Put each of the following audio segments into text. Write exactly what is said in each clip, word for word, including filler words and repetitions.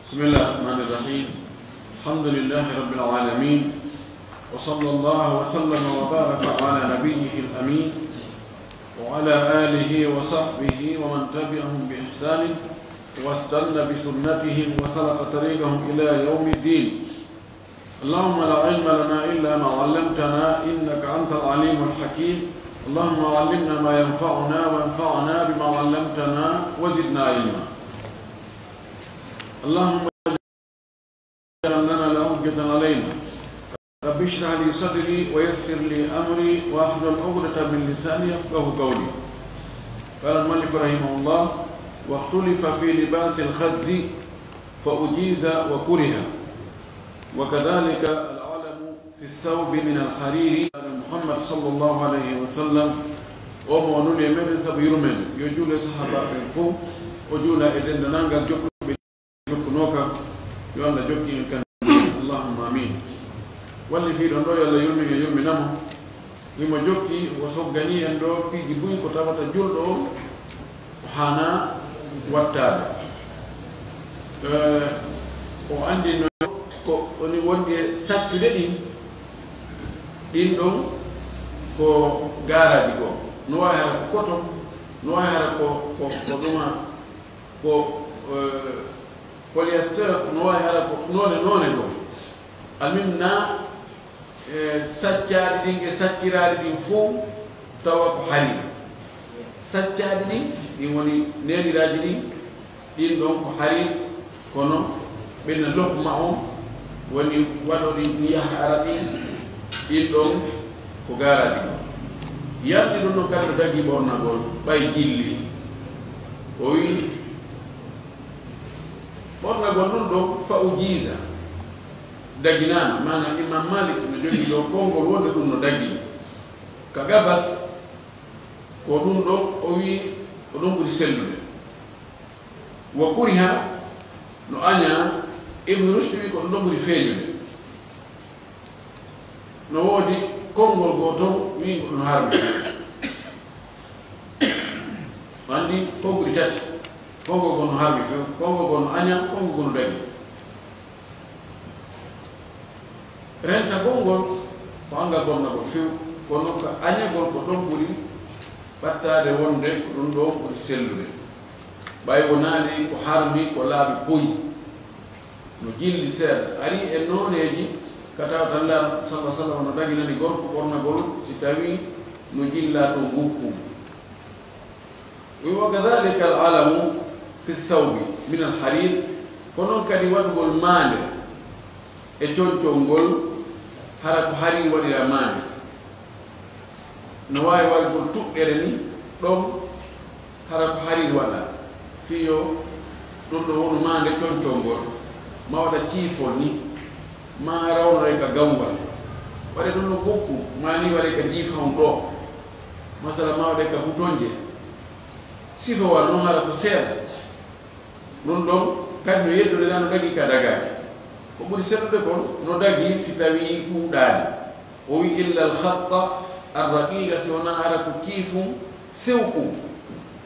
بسم الله الرحمن الرحيم. الحمد لله رب العالمين. وصلى الله وسلم وبارك على نبيه الأمين وعلى آله وصحبه ومن تبعهم بإحسان واستن بسنتهم وسلك طريقهم إلى يوم الدين. اللهم لا علم لنا إلا ما علمتنا إنك أنت العليم الحكيم. اللهم علمنا ما ينفعنا وانفعنا بما علمتنا وزدنا علما. اللهم اجعل لنا لا حجة علينا. رب اشرح لي صدري ويسر لي أمري واحلل عقدة من لساني يفقه قولي. قال المؤلف رحمه الله: واختلف في لباس الخز فأجيز وكره، وكذلك العلم في الثوب من الحرير. محمد صلى الله عليه وسلم, o mo o nuli e meɗen sabu yurmeende, yo juule sahaabaaɓe ɓen fof, o juula e denndaangal jokkuɓe jokkunoo kam, yo Allah jokki en kan. Allahumma amin. Walli fii ɗon ɗo, yo Allah yurmin e yurmina mo. Himo jokki, o soggani en ɗo piiji buy ko tawata julɗo on o haana wattaade. Eh, o anndi no ko woni wondi e saccude ɗin, ɗin ɗon ko gaaraaji goo. No waawi hara ko coton, no waawi hara ko, ko, ko ɗuma, ko, eh, polyester, no waawi hara ko noone, noone goo. Almuhim na, eh, saccaaɗi ɗin e sacciraaɗi ɗin fof tawa ko hariir. Saccaaɗi ɗin, ɗin woni neeniraaji ɗin, ɗin ɗon ko hariir, kono ɓen lohma on woni waɗooɗi ni yaha ara ɗin, ɗin ɗon ko gaaraaji ɗin. Yalti ɗum ɗon kadi no dagii ɓornagol, ɓay jilli. O wi'i, ɓornagol ɗum ɗon fa ujiza, daginaama. Maana Imam Malik no jogii ɗo konngol wonde ɗum no dagii. Ka Gabas, ko ɗum ɗon o wi'i ko ɗum ɓuri sellude. Wa kuriha, no añaa, Ibn Rushd wi'i ko ɗum ɗon ɓuri feeñude. No woodi konngol goo ton wi'i ko ɗum harmi. Anndi konnguli tati, konngol goo no harmi few, konngol goo no añaa, konngol goo no dagii. Rentagol ngol ko anngal ɓornagol few, kono ka añagol ko ɗon ɓuri ɓattaade wonde ko ɗum ɗon ɓuri sellude. Ɓay wonaali ko harmi ko laaɓi poy, no jilli seeɗa, ari e nooneeji ka tawata Nulaaɗo salla sallam no daginani gorko ɓornagol si tawii no jillaa to ngukku. Wi wa kadhalika al alamu fi thawbi min al harir, ko noon kadi waɗugol maande e concol ngol, hara ko hariir waɗira maande. No waawi waɗugol tuɓɓere ni ɗon, hara ko hariir waɗa, fiyo ɗum ɗo wonu maande concol ngol, ma waɗa ciifol ni, ma rawnoray ka gawwal. Waɗe ɗum no bukku, ma ni waɗe ka jiifawun ɗo. Masala ma waɗe ka butonje. Sifawal noon hara ko seeɗa. Ɗum ɗon kadi no yeddude na no dagii ka dagaaki. Ko ɓuri sellude kon no dagii si tawii ɗuuɗaani. O wi illa al khatta ar raqiqa, si wonaa hara ko ciifun sewkun.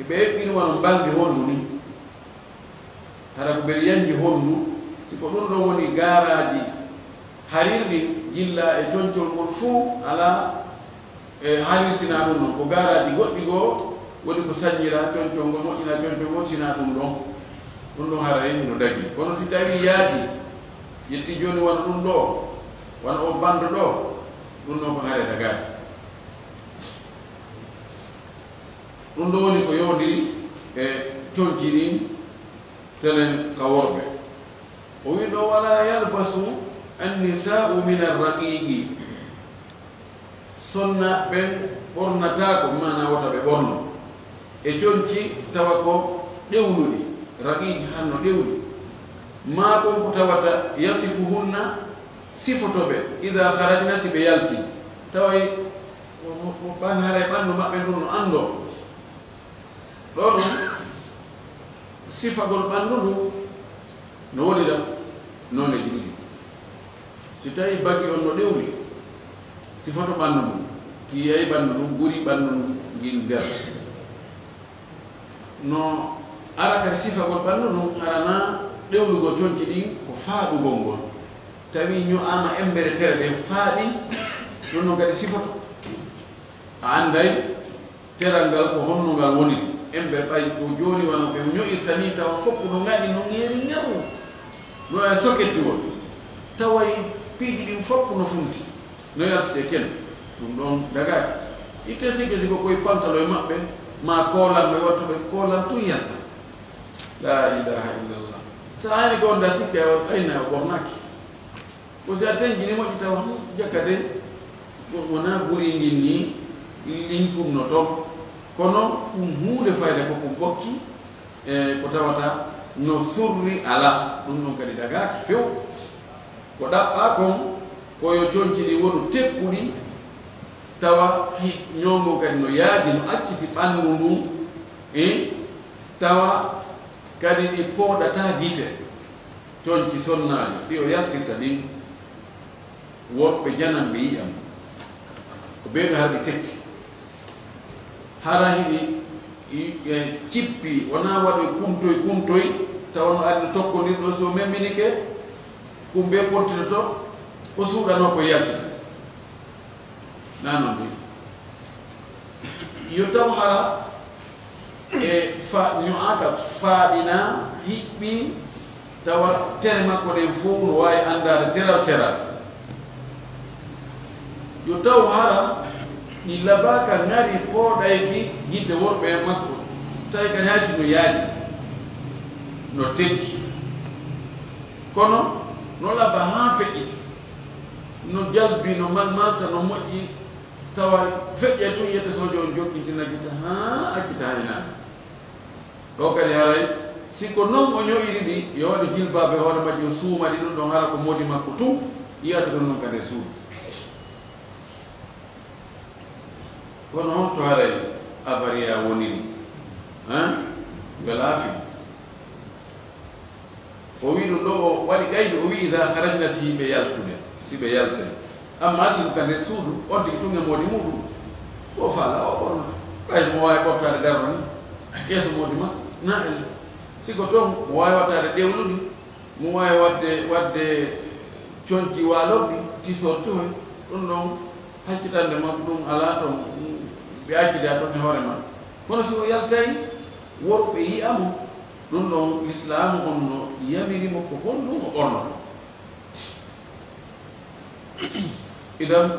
Ɓe eɓɓini wano mbalndi honndu ni. Hara ko ɓe yanji honndu, si ko ɗum ɗon woni gaaraaji hariir ɗin jillaa e concol ngol fuu alaa, e hariir sinaa ɗum ɗon. Ko gaaraaji goɗɗi goo woni ko sañiraa concol ngol, moƴƴinaa concol ngol sinaa ɗum ɗon. Ɗum ɗon haray no dagii. Kono si tawii yaaji, ƴetti jooni wano ɗum ɗo, wano o banndo ɗo, ɗum ɗon ko haray dagaaki. Ɗum ɗo woni ko yowndiri e conci ɗin telen ka worɓe. O wi ɗo, wala yalbasu annisa'u min arraqiqi. Sonnaaɓe ɓen ɓornataako, maanaa wota ɓe ɓorno e conci tawa ko ɗewluɗi, raqiqi hanno ɗewli. Maa kon ko tawata yasifuhunna, sifoto ɓe, ida kharajna, si ɓe yalti. Taway mo, mo, mo ɓan haray ɓanndu maɓɓe ndun no anndoo. Ɗoo ɗum, sifagol ɓanndu ndu no wonira nooneeji ɗiɗi. Si tawii bagi on no ɗewli, sifoto ɓanndu ndu, kiiyay ɓanndu ndu, guri ɓanndu ndu ngin nder. No ara kadi sifagol ɓanndu ndu, hara na Ɗewlugol conci ɗin ko faaɗugol ngol. Tawi ño'aama embere tere ɗen faaɗi, ɗum noon kadi sifoto. A annday teral ngal ko honno ngal woni. Embere ɓay ko jooni wano ɓe ño'irta ni, tawa fof no ngaɗi no ŋeeri ŋerru. No e sokettiwol. Taway piiji ɗin fof no funti. No yaltete ken. Ɗum ɗon dagaaki. Itte sikke sikke koye pantalo e maɓɓe, ma koolan, ɓe watta ɓe koolan tun yalta. La ilaha illallah. So a ari ko nda sikke o ayna o ɓornaki. Ko si a tenjini moƴƴi tawa jakka de, ko wona guri ngin ni, linkum no ɗon. Kono ɗum huunde fayda ko ko bokki, e ko tawata no surri ala, ɗum ɗon kadi dagaaki few. Ko ɗaɓɓaa kon, ko yo conci ɗi wonu tekkuɗi, tawa hi-, ñoongo kadi no yaaji, no acciti ɓanndu ndun, e tawa kadi ɗi pooɗataa gite. Conci sonnaaji, ɗi o yaltirta ɗin, worɓe janan ɓe yi'an. Ko ɓeeɗo hara ɗi tekki. Hara hiɗi i-, e cippi, wonaa waɗoy kumtoy kumtoy, tawa no ari no tokkondirɗo, si o memminike, kumbe pottitoto, o suuɗanoo ko yaltita. Na non de. Yo taw hara e fa-, ño'aaka faaɗina, hiɓɓi, tawa tere makko ɗen fow no waawi anndaade teral teral. Yo taw hara ɗi labaaka ŋari pooɗayki gite worɓe e makko, tawi kadi hay si no yaaji, no tekki. Kono no laba haa feƴƴiti, no jalbi, no malmalta, no moƴƴi, tawa feƴƴay tun yiyete soojo on jokkitina gite haa accita haynaade. Ɗo kadi haray, si ko non o ño'iri ɗi, yo waɗu jilbaabe hoore majji, o suuma ɗi ɗum ɗon, hara ko moodi makko tun yiyata ɗum ɗon ka nder suudu. Kono honto haray Abariya woniri? Hein? Yo laafi. O wi ɗum ɗo, o waɗi qaydu, o wi, "Idaa kharajna", si ɓe yaltude, si ɓe yaltay. Amma si ko ka nder suudu, oddi tun e moodi muɗum, ko faala o ɓorno. Ɓay mo waawi ɓortaade darno ni, yeeso moodi ma, na elle. Si ko toon, mo waawi wattaade ɗewluɗi, mo waawi waɗde, waɗde conci waalorɗi, tisorti hoy, ɗum ɗon haccitande makko ɗum alaa toon, ɓe accida toon e hoore ma. Kono si o yaltay, worɓe yi'a mo, ɗum ɗon Lislaamu on no yamiri mo ko honɗum o ɓornoto. Idan,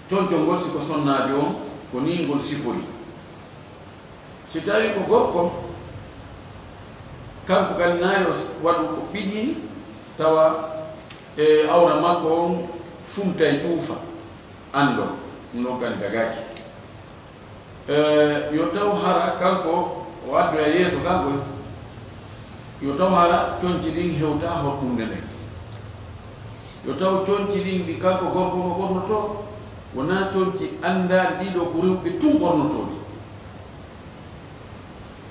toncol ngol si ko sonnaajo on, ko nii ngol sifori. Si tawi ko gorko, kanko kadi nayo waɗu ko ɓiƴi, tawa e awra makko on funtay ƴuufa, anndo, ɗum ɗon kadi dagaaki. E, yo taw hara kanko o addoya yeeso kanko, yo taw hara conci ɗin hewta hoɗɗunde nden. Yo taw conci ɗin ɗi kanko gorko mo ɓornotoo, wonaa conci anndaaɗi ɗiɗo ko rewɓe tun ɓornotooɗi.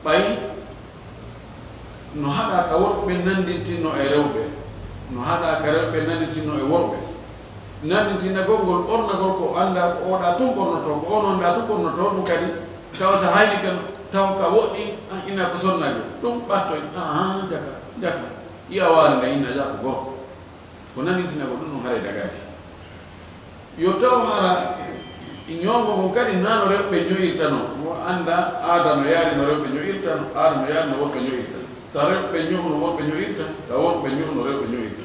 Ɓay no haɗaa ka worɓe nanndintinno e rewɓe, no haɗaa ka rewɓe nanndintinno e worɓe. Nanndintinagol ngol ɓornagol ko anndaa ko oɗa tun ɓornotoo, ko on anndaa tun ɓornotoo, ɗum kadi tawa so hayni kan taw ka woɗɗi, an ina ko sonnaajo, ɗum ɓattoy, ahan, jaka, jaka, yiya waare nde ina jaka ko gorko. Ko nanndintinagol ɗum, ɗum haray dagaaki. Yo taw hara ñoongo ngon kadi naa no rewɓe ño'irta non. Mo annda aada no yaari no rewɓe ño'irta, no aada no yaari no worɓe ño'irta. Ta rewɓe ño'o no worɓe ño'irta, ta worɓe ño'o no rewɓe ño'irta.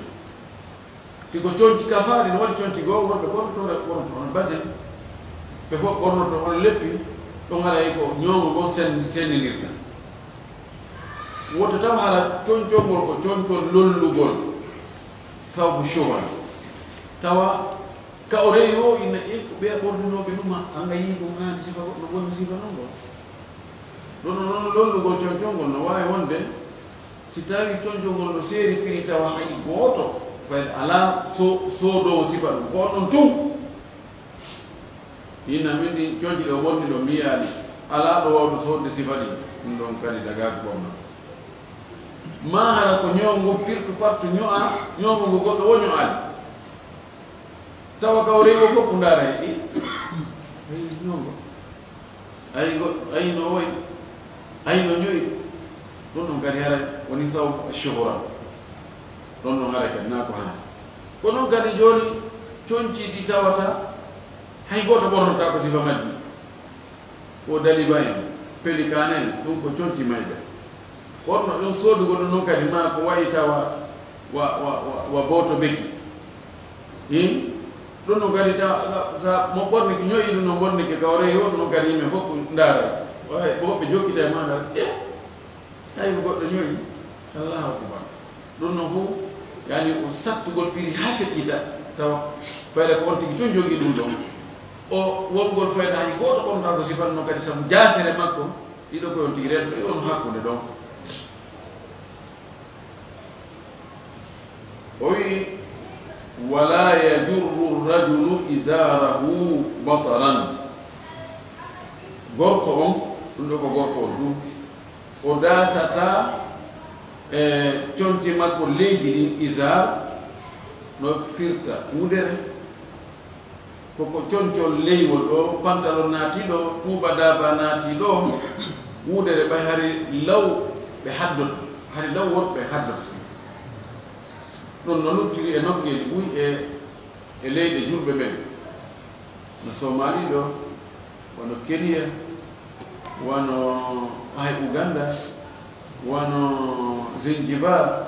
Si ko conci kafaaɗi, no waɗi conci goo, worɓe ɓornoto, rewɓe ɓornoto, hono basin. Ɓe fof ɓornoto, hono leppi, ɗon haray ko ñoongo ngon sen-, senndinirta. Woto taw hara concol ngol ko concol lollugol, sawbu shuhra. Tawa ka o rewi o, inna e ko ɓeya ɓorninooɓe ɗum, a, anga yii ɗum haandi sifa goɗɗo bonni sifa non ɗon. Ɗum noon lollugol concol ngol no waawi wonde, si tawi concol ngol no seeri piri tawa hay gooto, fayde alaa so-, soodoowo sifa ɗum, ko on ɗon tun. Inna min ɗin conci ɗo wonni ɗo mbiyaani, alaa ɗo wawde soodde sifa ɗin, ɗum ɗon kadi dagaaki ɓorna. Maa hara ko ñoongo pirtu pattu ño'a, ñoongo ngo goɗɗo o ño'aani. Tawa ka o rewi o fof ko ndaara he, i? Rewi ñoongo. Ay go-, ay no woy, ay no ño'i. Ɗum ɗum kadi haray woni saw shuhura. Ɗum ɗum haray kadi naa ko haani. Ko noon kadi jooni conci ɗi tawata hay gooto ɓornotaa ko sifa majji. Ko daliba en, pelikaan en, ɗum ko conci mayɓe. Kono ɗum soodugol ɗum noon kadi maa ko wayi tawa wa, wa, wa, wa booto beki. Hin? Ɗum noon kadi ta, sa, sa mo ɓornike, ñoyi ɗum no ɓornike, ka o rewi on noon kadi yimɓe fof ndaara. Waay, ko woɓɓe jokkita e maa ndaara. E, tawi ko goɗɗo ñoyi. Allahu akbar. Ɗum noon fof, yani ko sattugol piri haa feƴƴita, tawa fayda ko on tigi tun jogii ɗum ɗon. O wongol fayda hay gooto ɓornata ko sifanno kadi sabu jaasere makko, ɗiɗo ko on tigi rento, e on hakkunde ɗon. O wi'i, "Wala yajurru rajulu izarahu bataran." Gorko on, ɗum ɗo ko gorko on tun, o daasata e conci makko leydi ɗin, izar, no firta wudere. Koko concol leywol ɗo, pantalon naati ɗo, tuuba daaba naati ɗo, wudere ɓay hari law ɓe haddoto, hari law worɓe haddoto. Ɗum no luttiri e nokkeeli buy e, e leyɗe julɓe ɓen. No Somali ɗo, wano Kenya, wano hay Uganda, wano Zanzibar,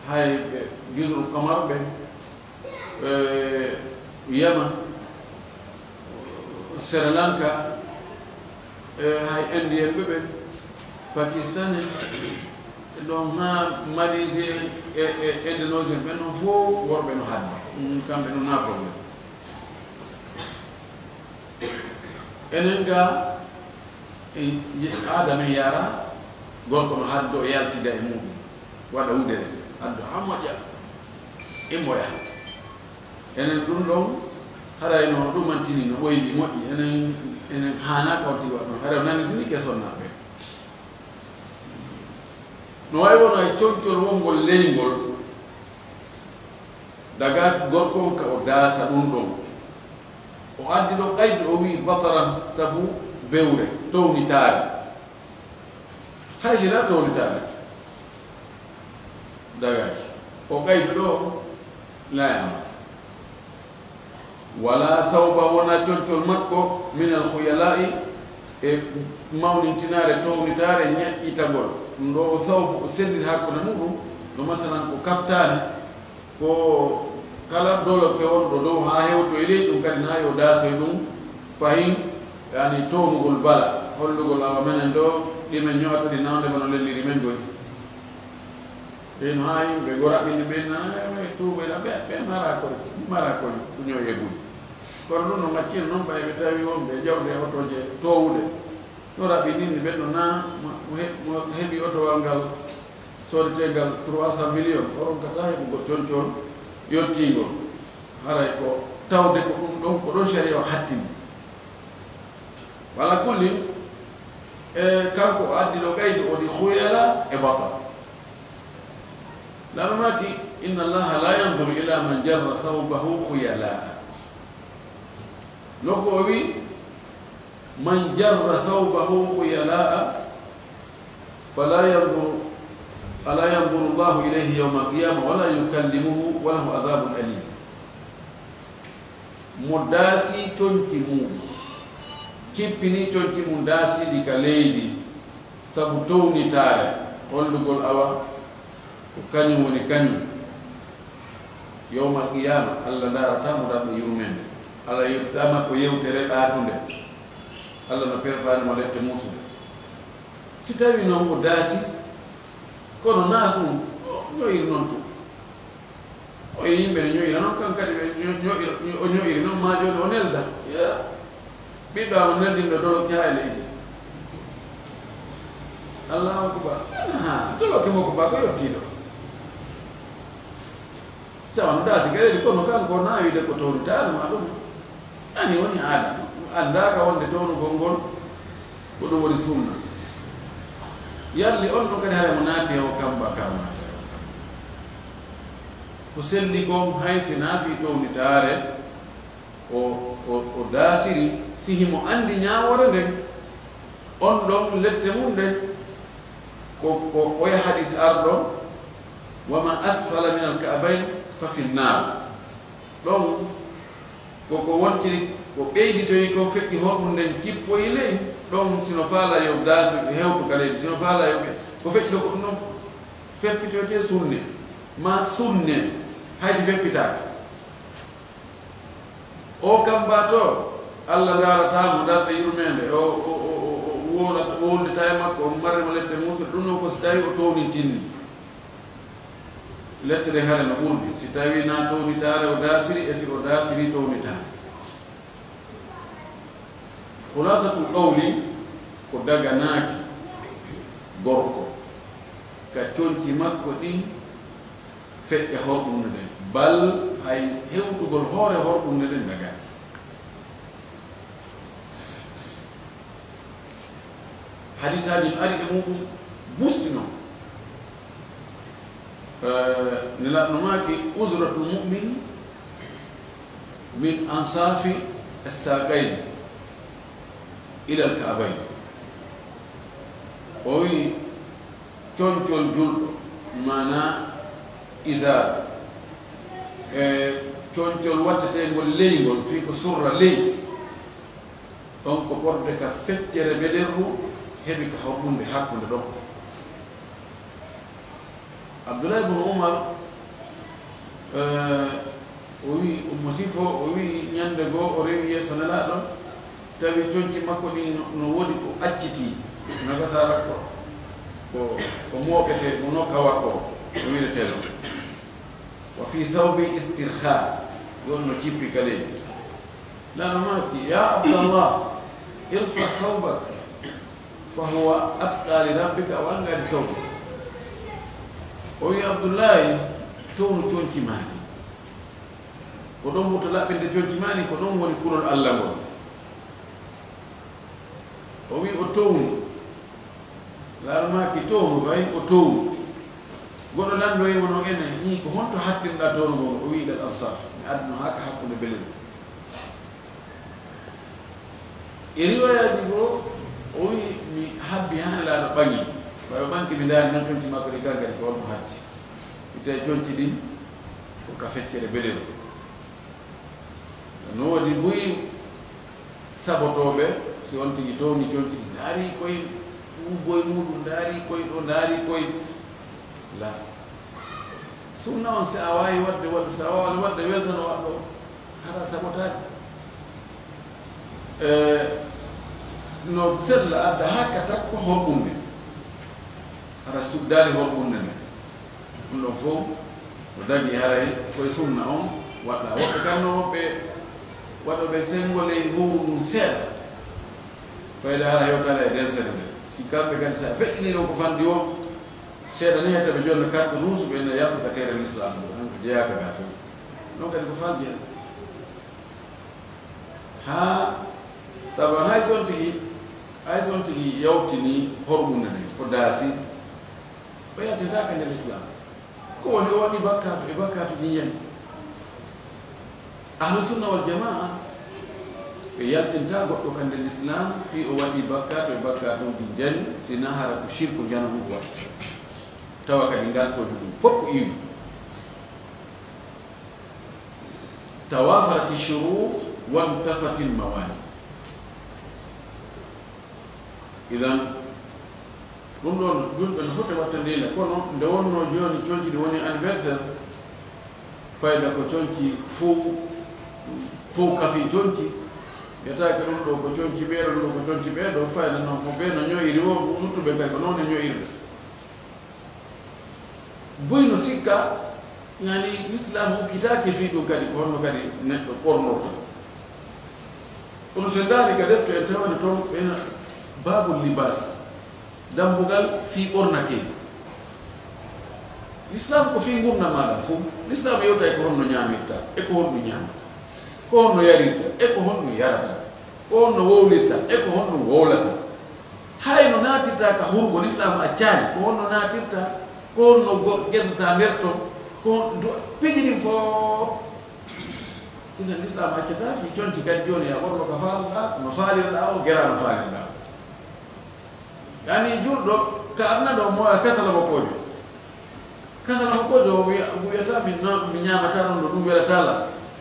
hay ɓe Juzur Kamar ɓe, eh, Yaman, Sri Lanka, eh, hay Indien ɓe ɓe, Pakistan en, e ɗon haa Malaisie e, e Indonesie ɓen ɗon fof worɓe no hadda. Mm, kamɓe no na problème. Enen ga, e, aada men yara, gorko no haddo yaltida e muɗum, waɗa wudere, haddo haa moƴƴa, immo yaha. Enen ɗum ɗon, haray no ɗumantini, no ɓoyni, moƴƴi, enen, enen haana kawti waɗ ɗon, haray o nani tini ke sonnaaɓe. No wayi wono e concol wongol leyngol, daga gorko on ka o daasa ɗum ɗon. O addi ɗo qaydi, o wi'i bataran sabu bewre, townitaare. Hay si na townitaare. Dagaaki. O qaydu ɗo layaama. Wala thawba, wona concol makko, min al khuyala'i, e mawnintinaare, townitaare, ñaƴƴitagol. Ɗum ɗo o thawbu, o selliri hakkunde muɗum, no masalan ko kaftaani, ko kala doloke wonɗo dow haa hewto e ley, ɗum kadi na yo daasoy ɗum fahin, yani townugol bala, hollugol awa menen ɗo, ɗi men ñootodi nawde wano lelliri men goy. Ɓen haa yimɓe go raɓɓini ɓen, na, e, e, tuuɓe na, ɓe, ɓe mara ko, mara ko, ko ñoye buy. Kono ɗum no ngaccino noon, ɓay ɓe tawi wonɓe jawɗe e otooje toowuɗe. No raɓɓinini ɓen no na, mo, mo he-, mo heɓi otowal ngal, soodetee ngal trois cent millions, o ronkata heɓugol concol yottiingol. Haray ko tawde ko ɗum ɗon, ko ɗon sharia o hattini. Wala kulli, e, kanko o addi ɗo ɓeydo o di khuyala e bata. Laɗo maki, "Inna Allaha la yanzuru ila man jarra thawbahu khuyala." Nokku o wi, "Man jarra thawbahu khuyala, fala yanzuru, fala yanzuru Allahu ilayhi yawma al-qiyama, wala yukallimuhu, wa lahu adhabun alim." Mo daasi conci mum, cippini conci mum daasiɗi ka leydi, sabu townitaare, hollugol awa ko kañum woni kañum. Yawmal qiyaama, Allah ndaarataa mo daɗɗo yurmeende. Allah yettaama ko yewtere ɗaatunde. Allah no perpaani mo lette muusude. Si tawi noon o daasi, kono naa ɗum, o ño'iri noon tun. O e yimɓe no ño'ira noon, kan kadi ɓe ño-, ño'ira, o ño'iri noon, maa jooni o nelda. Ya. Ɓiɗɗo am neldinɗo doloki haa e leydi. Allahu akbar. Aha, doloki mo ko ba ko yottiiɗo. Tawa no daasi galeeji kono kanko na wiide ko towni taali ma ɗum. Ani woni aada. Anndaaka wonde townugol ngol ko ɗum woni sunna. Yalli on ɗum kadi hara mo naati e o kamba ka o naati e o kamba. Ko selli kon hay si naafi townitaare, o, o, o daasiri, si himo anndi ñaawoore nden, on ɗon lette mum ɗen, Ko, ko oya hadis arɗo, "Wa ma asfala min al-ka'bayn fa fi nnar." Ɗon ko, ko wontiri, ko ɓeyditoyi ko feƴƴi horɗum nden jippoyi ley, ɗon sino faala yo daasu hewtu ka leydi, sino faala yo ɓe, ko feƴƴi ɗo ko ɗum ɗon feppitoyte sunne, ma sunne, hay si feppitaaka. O kamba to, Allah ndaarata mo, darde yurmeende, o, o, o, o, o wowlata, o wowlita e makko, o marre mo lette muusuɗe, ɗum ɗon ko si tawi o townintinni. Lette ɗen hare no ɓurdi, si tawi na townitaare o daasiri, e si o daasiri townitaare. Khulasatul qawli ko daganaaki gorko ka conci makko ɗin feƴƴa horɗunde nden. Bal hay hewtugol hoore horɗunde nden daganaaki. Hadisaaji no ari e muɗum bustino. Eh, Nelaaɗo no maaki, "Uzratul mu'min min ansafi as-saqayn ila al-ka'bayn." O wi, concol julɗo, maanaa izaar, e concol watteteengol leyngol, fii ko surra ley, ɗon ko ɓorde ka feccere beɗerru, heɓi ka horɗunde hakkunde ɗon. Abdullahi ibn Umar, eh, o wi, Ummu Sifo, o wi, ñande goo o rewi yeeso Nelaaɗo, tawi conci makko ɗin no, no woodi ko acciti, no gasara ko, ko, ko mooɓete, ko no kawa ko, ko wi'etee ɗon. "Wa fi thawbi istirkha," ɗon no jippi ka leydi. Nelaaɗo maaki, "Ya Abdallah, irfa thawbak, fa huwa atqa li rabbika wa anqa li thawbik." O wi, "Abdullahi, townu conci maa ɗin. Ko ɗon ɓurta laɓɓinde conci maa ɗin, ko ɗon woni kulol Allah ngol." O wi o towni. Nelaaɗo maaki, "Townu kay," o towni. Goɗɗo lanndowii mo no ene, "Hii, ko honto hattirɗaa townu ngol?" O wi, "Ilal ansaf. Mi adduno haa ka hakkunde belel." E riwaayaaji goo, o wi, "Mi habbi haa Nelaaɗo ɓaŋi. Ɓay o ɓaŋi, mi ndaari nan conci makko ɗin, kan kadi ko holmo hatti?" Mi tawi conci ɗin ko ka feccere belel. No woodi buy sabotooɓe, si on tigi towni conci ɗin, ndaari koy ɓuuboy muuɗum, ndaari koy ɗo, ndaari koy la. Sunna on, si a waawi waɗde, waɗu, si a waawaali waɗde, weltano waɗɗo, hara sabotaade. E, no sella adda haa ka takko horɗunde, hara suddaali horɗunde nde. Ɗum ɗon fof no dagi haray koye sunna on waɗɗa. Woɓɓe kan no woɓɓe waɗooɓe senngo ley howru mum seeɗa. Fayda hara hewtaade e nder seeɗa nde. Si kamɓe kadi, si a feƴƴinii ɗon ko fanndi o, seeɗa ni hetta ɓe jonna carte rouge, ɓe ne yaltu ka terrain l'islam, ɗo han ko jeyaaka ga fof. Ɗon kadi ko falji en. Haa, tawa hay so on tigi, hay so on tigi yawtini horɓunde nden, ko daasi, o yaltintaake nder Islam. Ko woni o waɗi bakkaatu e bakkaatuuji njanɗi. Ahlu sunna wal jamaa, ɓe yaltinta goɗɗo ka nder Islam fii o waɗi bakkaatu e bakkaatuuji njanɗi, si na hara ko shirku njanɗu o waɗi. Tawa kadi ngal ko ɗum fof ko iwi. Tawafarati shurut wantafati lmawani. Idan, ɗum ɗon julɓe no foti wattande ila, kono nde wonnoo jooni conci ɗi woni anniversaire, fayda ko conci fow, fow kafi conci, yetaake ɗum ɗo ko conci ɓeeɗo, ɗum ɗo ko conci ɓeeɗo, fayda noon ko ɓee no ñoyiri o, luttuɓe kadi ko noon e ñoyirde. Buy no sikka, yani, Lislaam hokkitaake fii ɗum kadi, ko honno kadi neɗɗo ɓornorta. Kono so en ndaari ka defte en tawani toon ɓen baabul libaas, dambugal fii ɓornateeɗi. Lislaam ko fii ngurndan maaɗa fof. Lislaam yewtay ko honno ñaamirta, e ko honno ñaamata, ko honno yarirta, e ko honno yarata, ko honno wowlirta, e ko honno wowlata. Hay no naatirta ka hurgo, Lislaam accaali. Ko honno naatirta, ko honno go-, geddata nder ton, ko hon-, do-, piiji ɗin fof. Idan Lislaam accata fii conci kadi jooni a ɓorno ka faalɗaa, no faalirɗaa o, geraa no faalirɗaa o. Yani julɗo Aduna ɗo mo a kasala mo kojo. Kasala mo kojo, o wiya, o wiyata, "Min na-, mi ñaamata ɗum ɗo, ɗum welata la.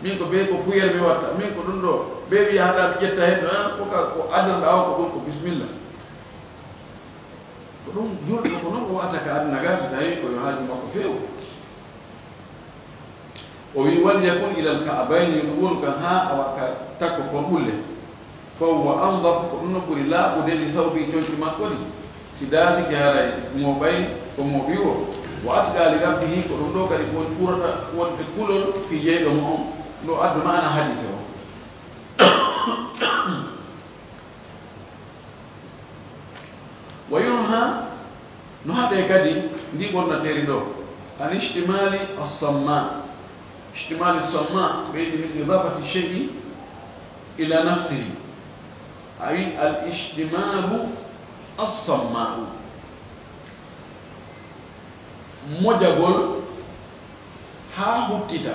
Min ko bee ko puyer mi watta. Min ko ɗum ɗo, bee wiya haɗa mi ƴetta heen ɗo, ah, ko ka, ko adana ɗa o, ko ɗum ko bismillah." Ko ɗum julɗo ko noon o watta ka aduna ga, si tawi ko yo haaju makko feewu. O wi, "Wal yakun ilal ka'bayni," yo ɗum wonu kan haa awa ka takko kon ɓulle. "Fa huwa andafu," ko ɗum no ɓuri laaɓude, "li thawbi," conci makko ɗi. Si daasike haray mooɓay ko mooɓi o. "Wa atqa li rabbihi," ko ɗum ɗo kadi ko woni ɓurata wonde kulol fii jeyɗo mo on. Ɗo addu maana hadiise o. Wa yunha, no haɗe kadi ndi ɓornateeri ɗo, an ishtimali as-samma. Ishtimali as-samma, ɓeydi min idafati shay'i ila nafsihi. A wi al ishtimalu as-samma'u. Mojagol haa huttita.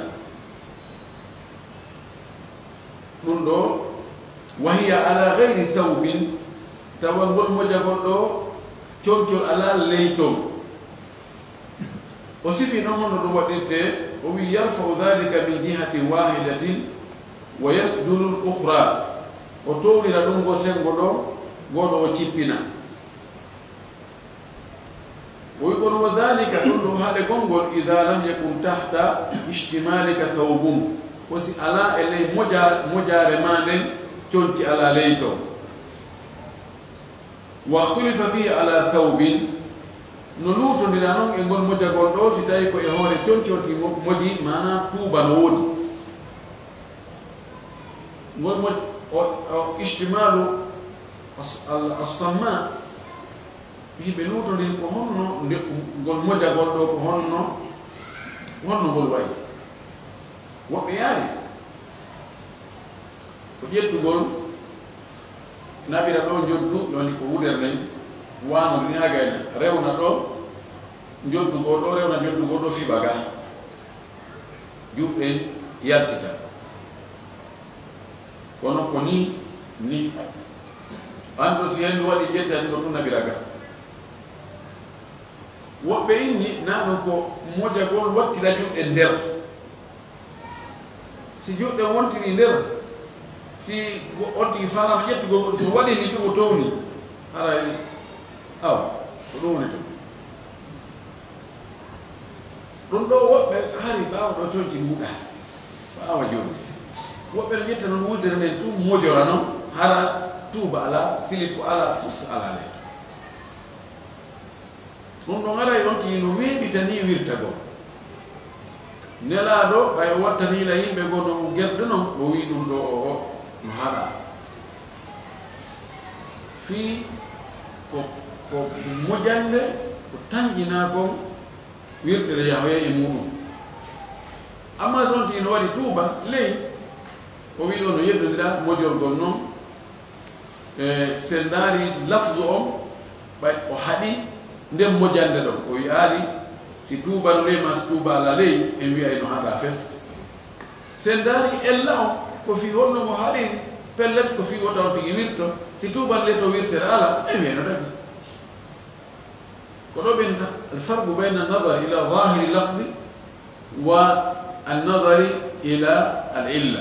Ɗum ɗo, "Wa hiya ala ghayri thawbin," tawa ngol mojagol ɗo, concol alaa ley ton. O sifi noon hono ɗum waɗirte, o wi, "Yarfa'u dhalika min jihatin wahidatin wa yasdulu al-ukhra." O townira ɗum ngo senngo ɗo, ngo ɗo o cippina. O wi kon, "Wa dhalika," ɗum ɗum haɗe konngol, "idha lam yakun tahta ishtimalika thawbun," ko si alaa e ley moja-, mojaare ma nden conci alaa ley ton. "Wakhtulifa fihi ala thawbin," no luutondira noon e ngol mojagol ɗo, si tawi ko e hoore conci on tigi mo-, moji, maanaa tuuba no woodi. Ngol moj-, o, o ishtimalu as-, al-, as-samma, yimɓe luutondiri ko honno nde, ngol mojagol ɗo, ko honno, honno ngol wayi. Woɓɓe yaari ko ƴettugol, naɓira ɗo njoddu, yoni ko wudere nden, waano ni haa gayna, rewna ɗo njoddu goo ɗo, rewna njoddu goo ɗo, fiɓa ga, juuɗe yaltita. Kono ko ni, ni. An ɗo si henndu waɗi ƴettani ko tun naɓira ga. Woɓɓe inni, naa ɗum ko mojagol wattira juuɗe nder. Si juuɗe wontiri nder, si go-, on tigi faalaama ƴettugol goɗɗum, so waɗi ni ɗum o towni, haray, awa, ko ɗum woni ɗum. Ɗum ɗo woɓɓe hari ɓaawo ɗo conci muɗa, ɓaawa jooni. Woɓɓe no ƴetta noon wuddere nden tun mojora noon, hara tuuba alaa, silippu alaa, fus alaa nder. Ɗum ɗo ŋaray on tigi no weeɓitanii wirtagol. Nelaaɗo, ɓay o wattanii la yimɓe goo no gerɗe non, o wi'i ɗum ɗo o, o no haɗaa. Fii ko, ko mojannde, ko tanƴinaa kon wirtere yahoya e muuɗum. Amma so on tigi no waɗi tuuba, ley, o wi'i ɗo no yeddondira mojorgol non, e, si en ndaari lafdu on, ɓay o haɗi nden mojannde ɗon. O wi'aali, si tuuba no ley maa si tuuba alaa ley, en wi'ay no haɗaa fes. Si en ndaari ella on, ko fii honno mo haɗiri, pellet ko fii wota on tigi wirto, si tuuba no ley to wirtere alaa, en wi'ay no dañi. Ko ɗo ɓen alfarqu bayna nadari ila zahiri lafdi wa annadari ila al illa.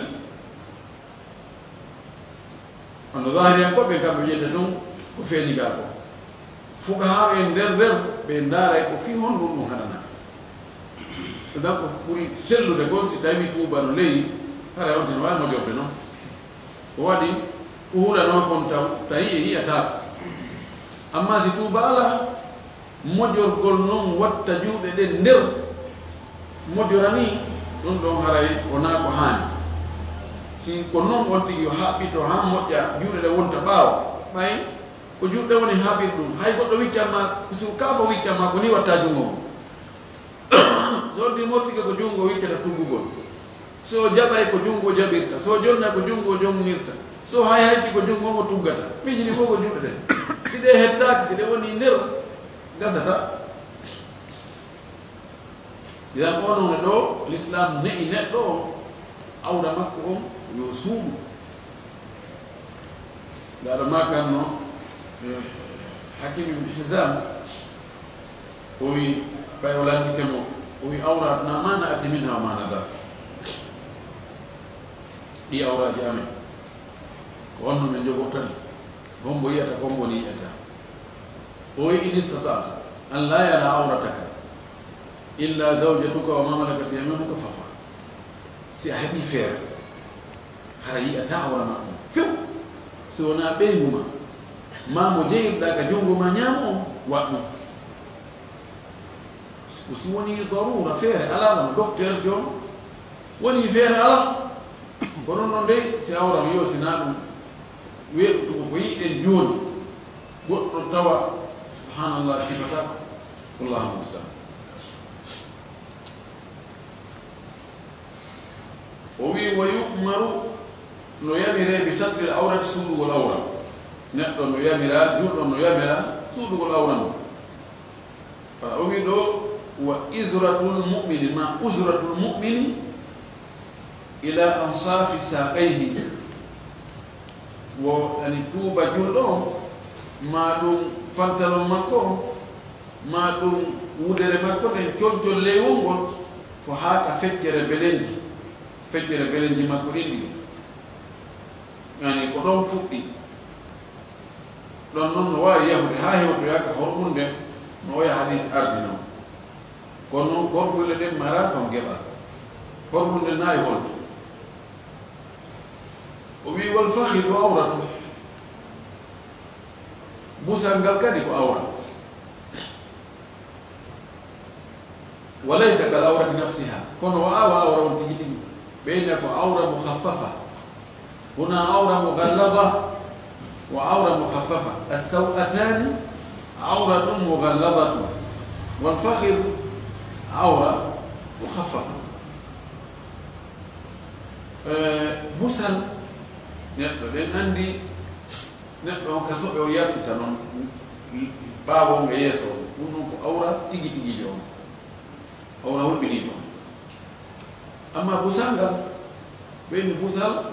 Hono zahiriyankooɓe kamɓe ƴetta ɗum ko feeñi gaa ko. Fuqahaa en nder nder ɓe ndaaray ko fii honɗum ɗum haɗanaa. Ɗum ɗon ko ɓuri sellude kon si tawi tuuba no ley, haray on tigi no waawi mojorde non. Ko waɗi ko hulanoo kon taw, tawi e yi'ataako. Amma si tuuba alaa, mojorgol non watta juuɗe ɗen nder, mojora ni, ɗum ɗon haray wonaa ko haani. Si ko non on tigi yo haɓɓito haa moƴƴa, juuɗe ɗe wonta ɓaawo, ɓay ko juuɗe woni haɓir ɗum, hay goɗɗo wiccan ma, ko si ko kaafo wiccan ma, ko ni watta junngo ngon. So on tigi mortike ko junngo wiccata tuggugol. So o jaɓay ko junngo jaɓirta. So o jonna ko junngo jonnirta. So hay hayti ko junngo mo tuggata. Piiji ɗi fof ko juuɗe ɗen. Si ɗe hettaaki, si ɗe woni nder, gasata. Idan onon e ɗo, l'islam ne'i neɗɗo on, awra makko on, yo suuɗu. Ndaa ɗo maakanno, eh, Hakim ibn Hizam, O wi, ɓay o lanndike mo, o wi, "Awrat na ma na ati min ha ma na dar." Ɗi awraaji amen, ko honno min jogorta ɗi? Hombo yi'ata, hombo ni yi'ata? O wi, "In istata'ta an la yara awrataka illa zawjatuka wa ma malakat yaminuka faf'al." Si a heɓi feere, hara yi'ata awra ma on few, si wonaa ɓeyngu ma, ma mo jeyirɗa ka junngo ma ñaamo on, waɗ ɗum. Ko si woni darura, feere alaa, wano docteur joom, woni feere alaa. Kono non dey, si awra mi yo, si naa ɗum, weeɓtugo ko yi'en jooni, goɗɗo tawa, subhanallah, sifata ko. Wallahu musta'an. O wi, "Wa yu'maru", no yamire, "bi satril awrati", suuɗugol awra. Neɗɗo no yamira, julɗo no yamira suuɗugol awra mum. Wala o wi ɗo, "Wa izratul mu'mini, ma uzratul mu'mini ila ansafi saqayhi." Wo ani tuuba julɗo on, ma ɗum pantalon makko on, ma ɗum wudere makko nden, concol leywol ngol, ko haa ka feccere belenji, feccere belenji makko ɗin ɗiɗi. Yani ko ɗon fuɗɗi. Ɗon non no waawi yahude haa hewtoya ka horɓunde, no oya hadis ardi non. Kono non horɓunde ɗen mara ton geɓal. Horɓunde nayi holto? O wi, "Wal fakhidu awratu." Busal ngal kadi ko awra. "Wa laysa kal awrati nafsiha." Kono wa awa awra on tigi tigi. Ɓeyna ko awra mukhaffafa. Huna awra mughallada wa awra mukhaffafa. As-saw'atani awratun mughalladatun. Wal fakhidu awra mukhaffafa. Eh, busal, neɗɗo, ɗen anndi neɗɗo on ka soɓe o yaltita non, ɓaawo nga yeeso on. Ɗum ɗon ko awra tigi tigiijo on. Awra hulɓiniiɗo on. Amma busal ngal, ɓeyni busal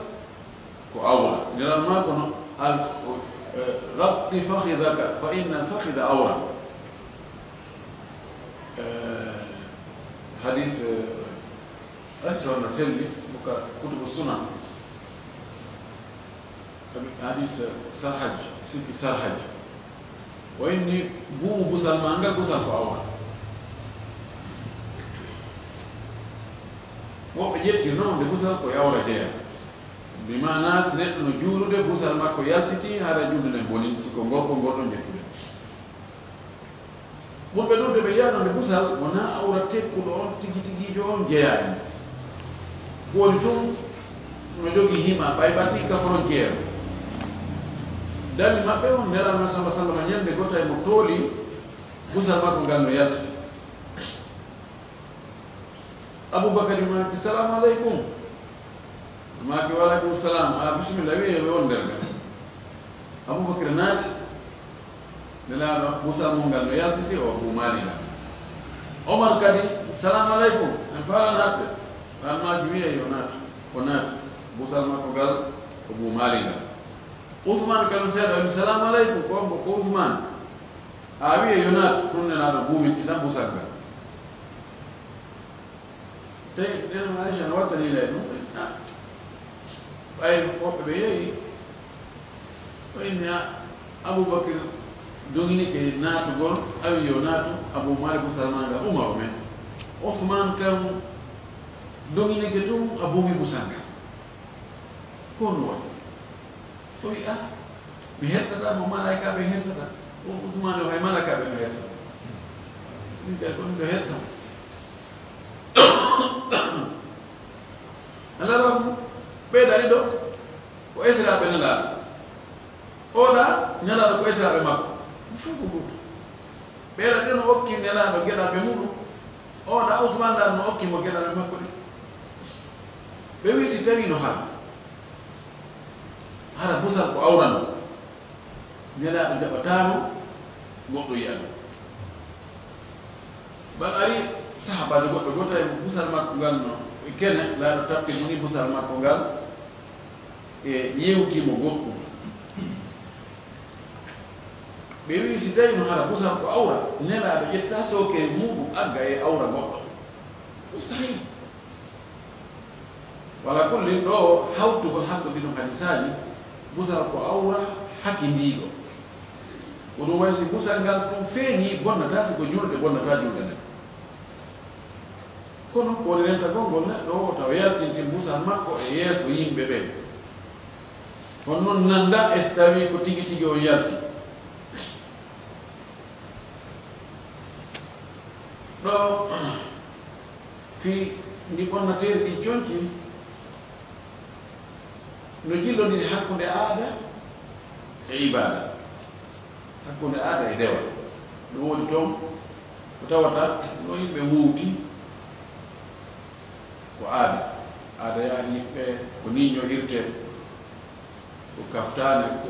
ko awra. Nelal maa kono, al-, eh, "Ghatti fakhidhaka fa inna al-fakhidha awra." Eh, hadith, eh, Acca on no selli, buka kutubu sunan. Abi hadis sarhaj, sikki sarhaj. O inni buumu busal ma ngal, busal ko awra. Woɓɓe ƴettirno nde busal ko e awra jeya. Bi maana si neɗɗo no juulude, busal makko yaltiti, hara juulde nden boni, si ko ngol, ko ngol ɗon ƴettude. Ɓurɓe ɗuuɗude ɓe yi'ano nde busal wonaa awra tekkuɗo on tigi tigiijo on jeyaani. Ko woni tun no jogii hima ɓay ɓati ka frontière. Dali maɓɓe on, Nelaaɗo sallallahu alaihi wasallam, ñande gota e mo tooli busal makko ngal no yaltude. Abubakari maaki, "Salaamu aleykum." Maaki, "Wa aleykum salaam." "A, bisimilla, wi'ee yo ɓe won nder ga." Abubakari naati. Nelaaɗo busal mum ngal no yaltiti, o buumaali ngal. Omar kadi, "Salaamu aleykum. En faala naatde." An maaki, "Wi'ee yo naatu." O naati. Busal makko ngal, o buumaali ngal. Usmaan kadi seeɗa, o wi, "Salaamu aleykum." Ko on ko Usmaan. "A, wi'ee yo naatu." Tun Nelaaɗo buumiti tan busal ngal. Te ɗen Aisha no wattani ley ɗum. Ah, ɓay woɓɓe ɓe yehi, o inni, ah, Abubakar doginike naatugol, awi yo naatu, Abu Malik Salman ga Umar men. Osman kam doginike tun, Abu mi Musa ga. Ko no waɗi? O wi, "Ah, mi hersataa mo malaa'ikaaɓe hersata." O Usmaane o hay malaa'ikaaɓe no hersata. Min kay ko min ɗo hersa mo. Alaa rabu, ɓeyda ɗiɗo ko esiraaɓe Nelaaɗo. Oɗa Nelaaɗo ko esiraaɓe makko. Ɗum fof ko gootum. Ɓeyda ɗiɗo no okki Nelaaɗo geɗalɓe muɗum. Oɗa Usmaan ɗa no okki mo geɗalɓe makko ɗi. Ɓe wi si tawi no hara. Hara busal ko awra no. Nelaaɗo jaɓataano goɗɗo yi'ano. Ɓan ari sahaabaajo goɗɗo gooto e busal makko ngal no e kene, laaɗo tappi muni busal makko ngal e yewti mo goɗɗum. Ɓe wi'i, si tawi no hara busal ko awra, Nelaaɗo ƴetta sooke muuɗum agga e awra goɗɗo. Mustahil. Wala kullin ɗo hawtugol hakkunde ɗum hadisaaji, busal ko awra hakindiiɗo. Ko ɗum wayi si busal ngal tun feeñi, bonnata, si ko julde, bonnata julde nden. Kono ko woni rentagol ngol neɗɗo o, tawa yaltintin busal makko e yeeso yimɓe ɓen. Kono non nanda e so tawi ko tigi tigi on yalti. Ɗo fii ndi bonnateeri ɗi conci no jillondiri hakkunde aada e ibaada, hakkunde aada e dewal. No woni toon ko tawata no yimɓe wowti ko aada, aada yaani yimɓe ko ni ño'irtee. Ko kaftaane, ko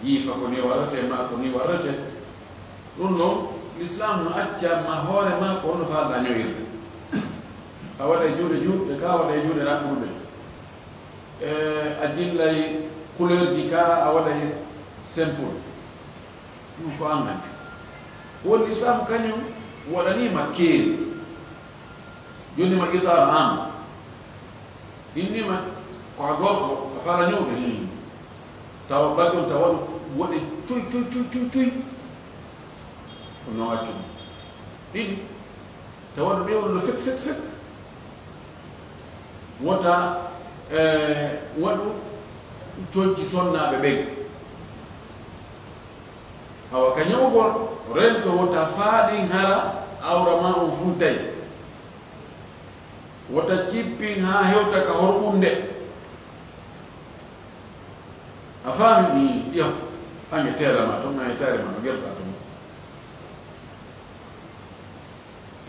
jiifa, ko ni warate, ma ko ni warate. Ɗum ɗo, Lislaam no acca ma hoore ma ko honno faalɗaa ño'irde. A waɗa e juuɗe juutɗe, ka waɗa e juuɗe raɓɓuɗe. E, a jillay couleurji ka, a waɗa e simple. Ɗum ko an anndi. Ko woni Lislaam kañum waɗanii ma keeri. Jonni ma itaar an. Innima ko a gorko, a fala ñawde. Hmm. Tawa ɓalli on tawa ɗum waɗi cuy, cuy, cuy, cuy, cuy. Ko non accu ɗum. Ɗiɗi, tawa ɗum ɓe wonno fek, fek, fek. Wota, eh, waɗu conci sonnaaɓe ɓen. Awa, ka ñawgol, rento wota faaɗi hara awra ma on funtay. Wota cippin haa hewta ka horɓunde. A faami? Ii, iyo. Ange teera ma ton, ange teere ma no gelɗa ton.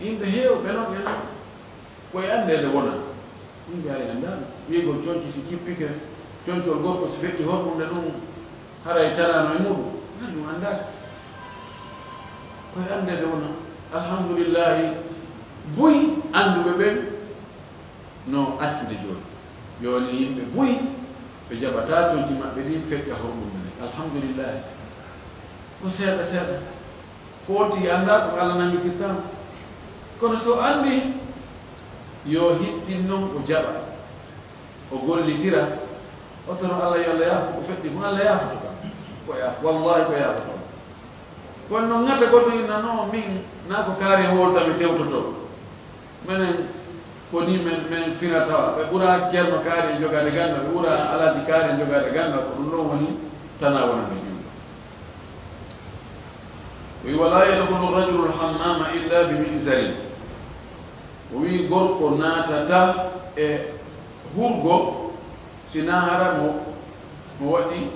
Yimɓe heewɓe noon, ɓe noon, ko e anndeede wona. Yimɓe ari anndaano. Wi'gol conci si cippike, concol gorko si feƴƴi horɓunde ɗum, haray tanaano e muɗum. Nan ɗum anndaaka. Ko e anndeede wona. Alhamdulillahi, buy annduɓe ɓen no accude jooni. Jooni yimɓe buy, ɓe jaɓataa conci maɓɓe ɗin feƴƴa horɓunde nden. Alhamdulillahi. Ko seeɗa seeɗa. Ko on tigi anndaa ko Allah nanngitirtaa mo. Kono so anndi, yo hittin non o jaɓa, o gollitira, o toro Allah yo Allah yaafo ko feƴƴi kon, Allah yaafoto kam. Ko yaaf-, wallahi ko yaafoto. Kono non ŋata goɗɗo inna, "Non, min, naa ko kaari howolta mi tewtoto." Menen ko ni men, men finata, ɓe ɓura ceerno kaari en jogaade ganndal, ɓe ɓura alaaji kaari en jogaade ganndal, ko ɗum ɗon woni tanaa wonande juulɗo. O wi, "Walaa yadkhulu rajulu l-hammaama illaa bi mi'zari." O wi, gorko naatata e hurgo si naa hara mo, mo waɗi,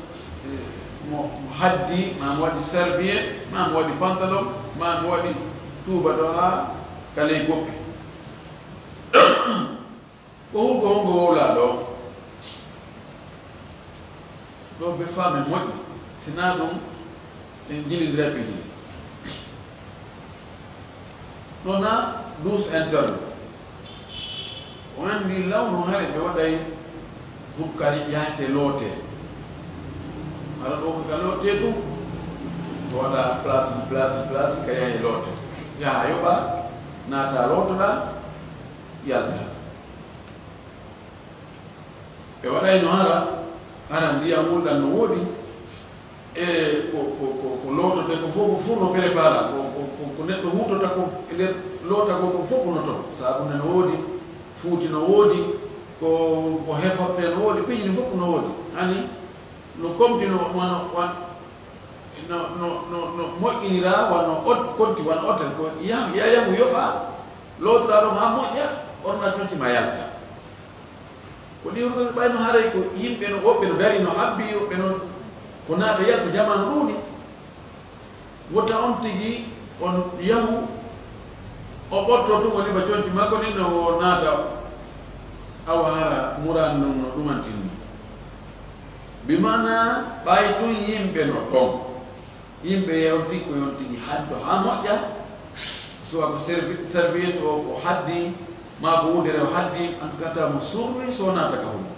eh, mo, mo haddi, maa mo waɗi serviette, maa mo waɗi pantalon, maa mo waɗi tuuba ɗo haa ka ley goppi. Ko hongo, hongo wowlaa ɗo? Ɗo be faame moƴƴi, si naa ɗum en jilindira piiji. Ɗo na douche interne. O anndi law no hari ɓe waɗay bukkari yahte loote. Hara ɗo ko ka loote tun. Ko waɗa place, place, place ka yahe loote. Yaha yoɓa, naata lootoɗa, yalta. Ɓe waɗayno hara, hara ndiyam wulɗam no woodi, e ko, ko, ko, ko loototee ko fof, ko fof no prépara, ko, ko, ko, ko neɗɗo huutota ko e nder lootagol ko fof ko no toon. Saabunde no woodi, fuuti no woodi, ko, ko hefortee no woodi, piiji ɗi fof ko no woodi. Hani no komti no wano, wan-, no, no, no, no moƴƴiniraa wano ot-, konti wano otel, ko yah-, yayamu yoɓa, lootoraa ɗum haa moƴƴa, orna conci ma yalta. Ko ɗi woni ɓayno haray ko yimɓe no, woɓɓe no dari no habbi, woɓɓe noon ko naata yalta, jamaanu ɗuuɗi. Wota on tigi on yahu, o ɓotto tun, o liɓa conci makko ɗin, no o naata. Awa hara muraan non no ɗumantinni. Bi maana ɓay tun yimɓe no toon. Yimɓe yewti ko yon tigi haddo haa moƴƴa, soit ko servi-, serviette o, o haddi, maa ko wudere o haddi, en tout cas, tawa mo surri, so naata ka humo.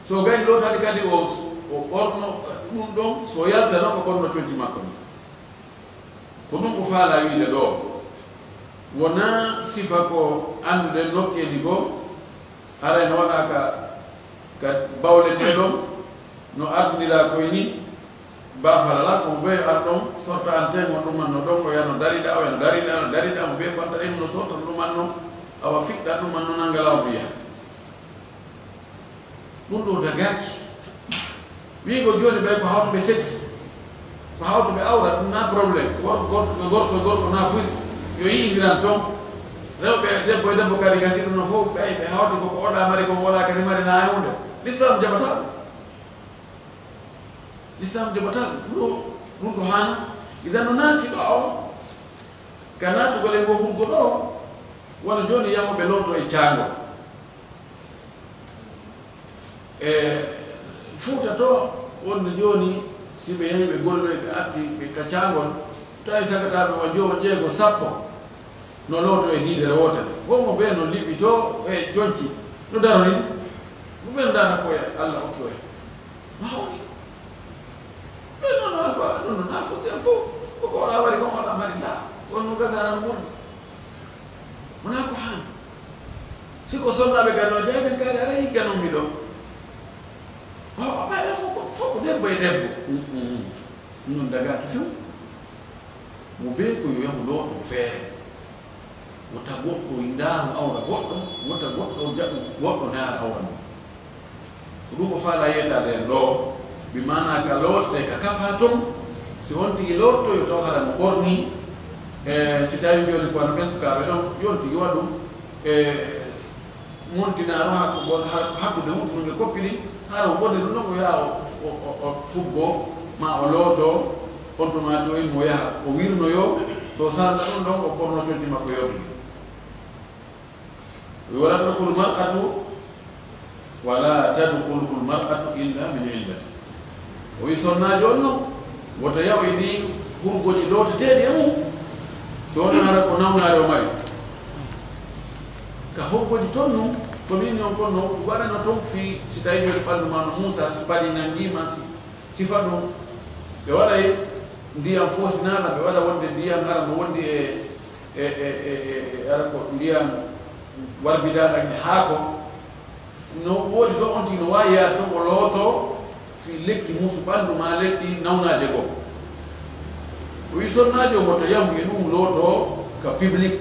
So gayni lootaade kadi, o, o ɓorno ɗum ɗon, so yaltano, o ɓorno conci makko ni. Ko ɗum o faalaa wiide ɗoo, wonaa sifa ko annduɗen nokkeeli goo, haray no waɗaa ka, ka bawle ɗee ɗon, no ardiniraa koy ni, baafal alaa ko mo bee ar ɗon, sorta anten on ɗumanno ɗon, o yano dariɗaa, o yano dariɗaa, no dariɗaa, mo bee konta ɗen no sorta no ɗumanno, awa fiɗɗa ɗumanno nanngalaa o mo yaha. Ɗum ɗoo dagaaki. Wiigo jooni ɓay ko hawtuɓe sexe, ko hawtuɓe awra, ɗum na problème. Gorko, gorko, gorko, gorko na fus, yo yi'indiran ton. Rewɓe, debbo e debbo kadi gasi ɗum no fof, ɓay ɓe hawti ko, ko oɗa mari, ko wala kadi mari na e hunde. L'islam jaɓata ɗum. L'islam jaɓata ɗum. Ɗum ɗoo, ɗum ɗoo haana. Idan no naati ɗo o, ka naatugol e ngo hurgo ɗo, wano jooni yahuɓe looto e caango. E Fuuta to, wonde jooni, si ɓe yahi ɓe golloyi, ɓe arti ɓe ka caangol, tawi sagataaɓe wa jowo, jeego, sappo, no looto e diidere wootere. Wonmo ɓe no liɓi to e conci, no darori. Mo ɓen dana ko e Alla okki o e. Ma hawni. Ɓe non alfa, non non alfa, c'est faux. Ko ko wala wari, ko wala mari la. Wonno gasara no murni. Wonaa ko haani. Si ko sonnaaɓe gannoo jeyden kaari, aray gannoo mi ɗoo. O, o, ɓay fof ko, fof ko debbo e debbo. Mm, mm, mm. Ɗum ɗon dagaaki few. Mo bee ko yo yahu looto feere. Wota goɗɗo ndaaru awra goɗɗo, wota goɗɗo jaɓu goɗɗo ndaara awra mum. Ko ɗum o faalaa yettaade en ɗoo, bi maanaa ka loote, ka kafaa ton, si on tigi lootto, yo taw hara no ɓornii, e si tawii jooni ko wano ɓen sukaaɓe ɗon, yo on tigi waɗu, e montinaaro hakku-, hakkude huɗo ɗum e koppi ɗin, hara o ɓorni ɗum ɗon, o yaha o, o, o, o fuggo, maa o looto, on tuma to o yaha, o wirnoyo, so sarla ɗum ɗon, o ɓorno conci makko yooɓi. ولا تدخل المرأة، ولا تدخل المرأة إلا من علة. O wi sonnaajo on non, wota yaw e ɗi hurgoji looteteeɗi e mum, so wonaa hara ko nawnaare o mari. Ka hurgoji ton non, ko min non kon non, waɗano ton fii, si tawi jooni ɓalndu maa no muusa, si paɗi nanngii ma, si, sifa ɗum, ɓe waɗay ndiyam foosinaana, ɓe waɗa wonde ndiyam hara no wondi e e, e, e, e, e, ara ko ndiyam warbidaɗam e haako. No woodi ɗo on tigi no waawi yaade ɗon o looto fii lekki muusu ɓanndu maa lekki nawnaaje goo. O wi sonnaajo mo to yahu e ɗum looto ka public.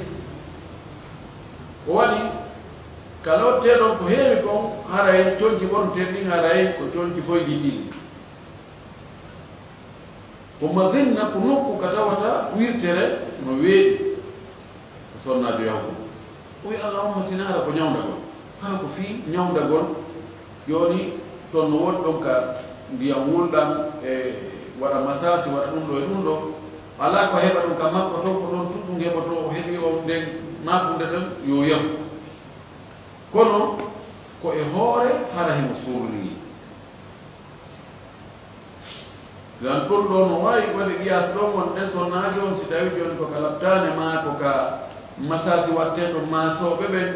O waɗi ka loottee ɗon ko heewi kon, haray conci ɓornetee ɗin, haray ko conci foyjitiiɗi. Ko madinna, ko nokku ka tawata wirtere no weeɗi. Ko sonnaajo yahugo. O wi, "Allahumma, si naara ko ñawndagol." Hara ko fii ñawndagol, jooni ton no woodi ɗon ka ndiyam wulɗam, e waɗa masaasi, waɗa ɗum ɗo e ɗum ɗo. Alaa ko heɓa ɗum ka makko ton, ko ɗon tun ɗum heɓotoo, o heɓi o nden maɓɓunde ɗon, yo yahu. Kono ko e hoore, hara himo surri. Lan ɗum ɗo no waawi waɗi qiyaas ɗon wonde sonnaajo on, si tawi jooni ko ka laptaane maa ko ka masaasi wattee to maasooɓe ɓen,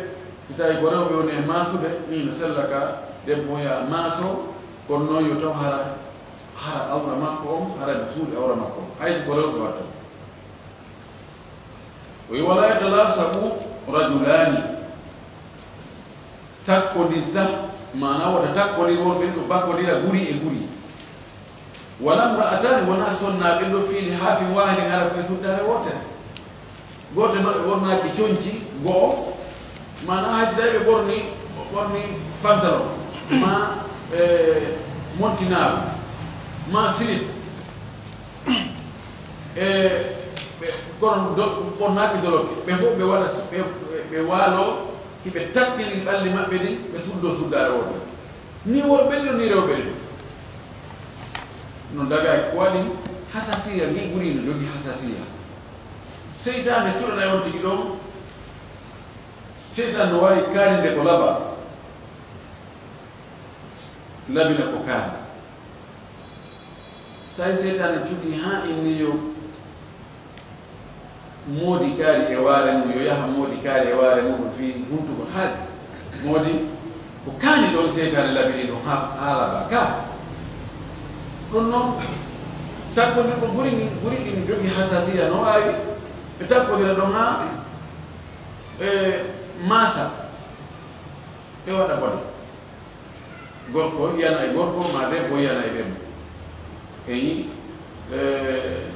si tawi ko rewɓe woni e maasude, ɗin no sella ka debbo ya maaso, kono noon yo taw hara, hara awra makko on, hara no suuɗi awra makko on, hay so ko rewɓe watta. O wi, "Wala yatalasaqu rajulaani." Takkondirta, maanaa wota takkondir won ɓen ɗo bakkodira guri e guri. "Wala mra'ataani", wonaa sonnaaɓe ɗo fiili haafin waahidin hara koye suddaare wootere. Gooto e maɓɓe ɓornaaki conci go'o, maanaa hay si tawi ɓe ɓorni, ɓorni pantalon, maa, e, montinaaru, maa silip. E, ɓe, kono do-, ɓornaaki dolokke. Ɓe fof ɓe waɗa, ɓe, ɓe, ɓe waalo, hiɓe takkini ɓalli maɓɓe ɗin, ɓe suddo suddaare wootere. Ni worɓe ɗin, ni rewɓe ɗin. No dagaaki ko waɗi hasasiya, ni ɓuri no jogii hasasiya. Seytaane cuɗanay on tigi ɗon. Seytaane no waawi kaaninde ko laba, labina ko kaani. Say seytaane cuɗi haa inni yo moodi kaari e waare mum, yo yaha moodi kaari e waare mum fii huntugol haali. Moodi ko kaani ɗon seytaane labini ɗum haa, haa laba ka. Ɗum noon, Takkondirɗo guri ɗin, guri ɗin jogi hasasiya no waawi. Ɓe takkondira ɗon haa ɓe maasa, ɓe waɗa bone. Gorko yana e gorko, ma debbo yana e debbo. Eyi, eh,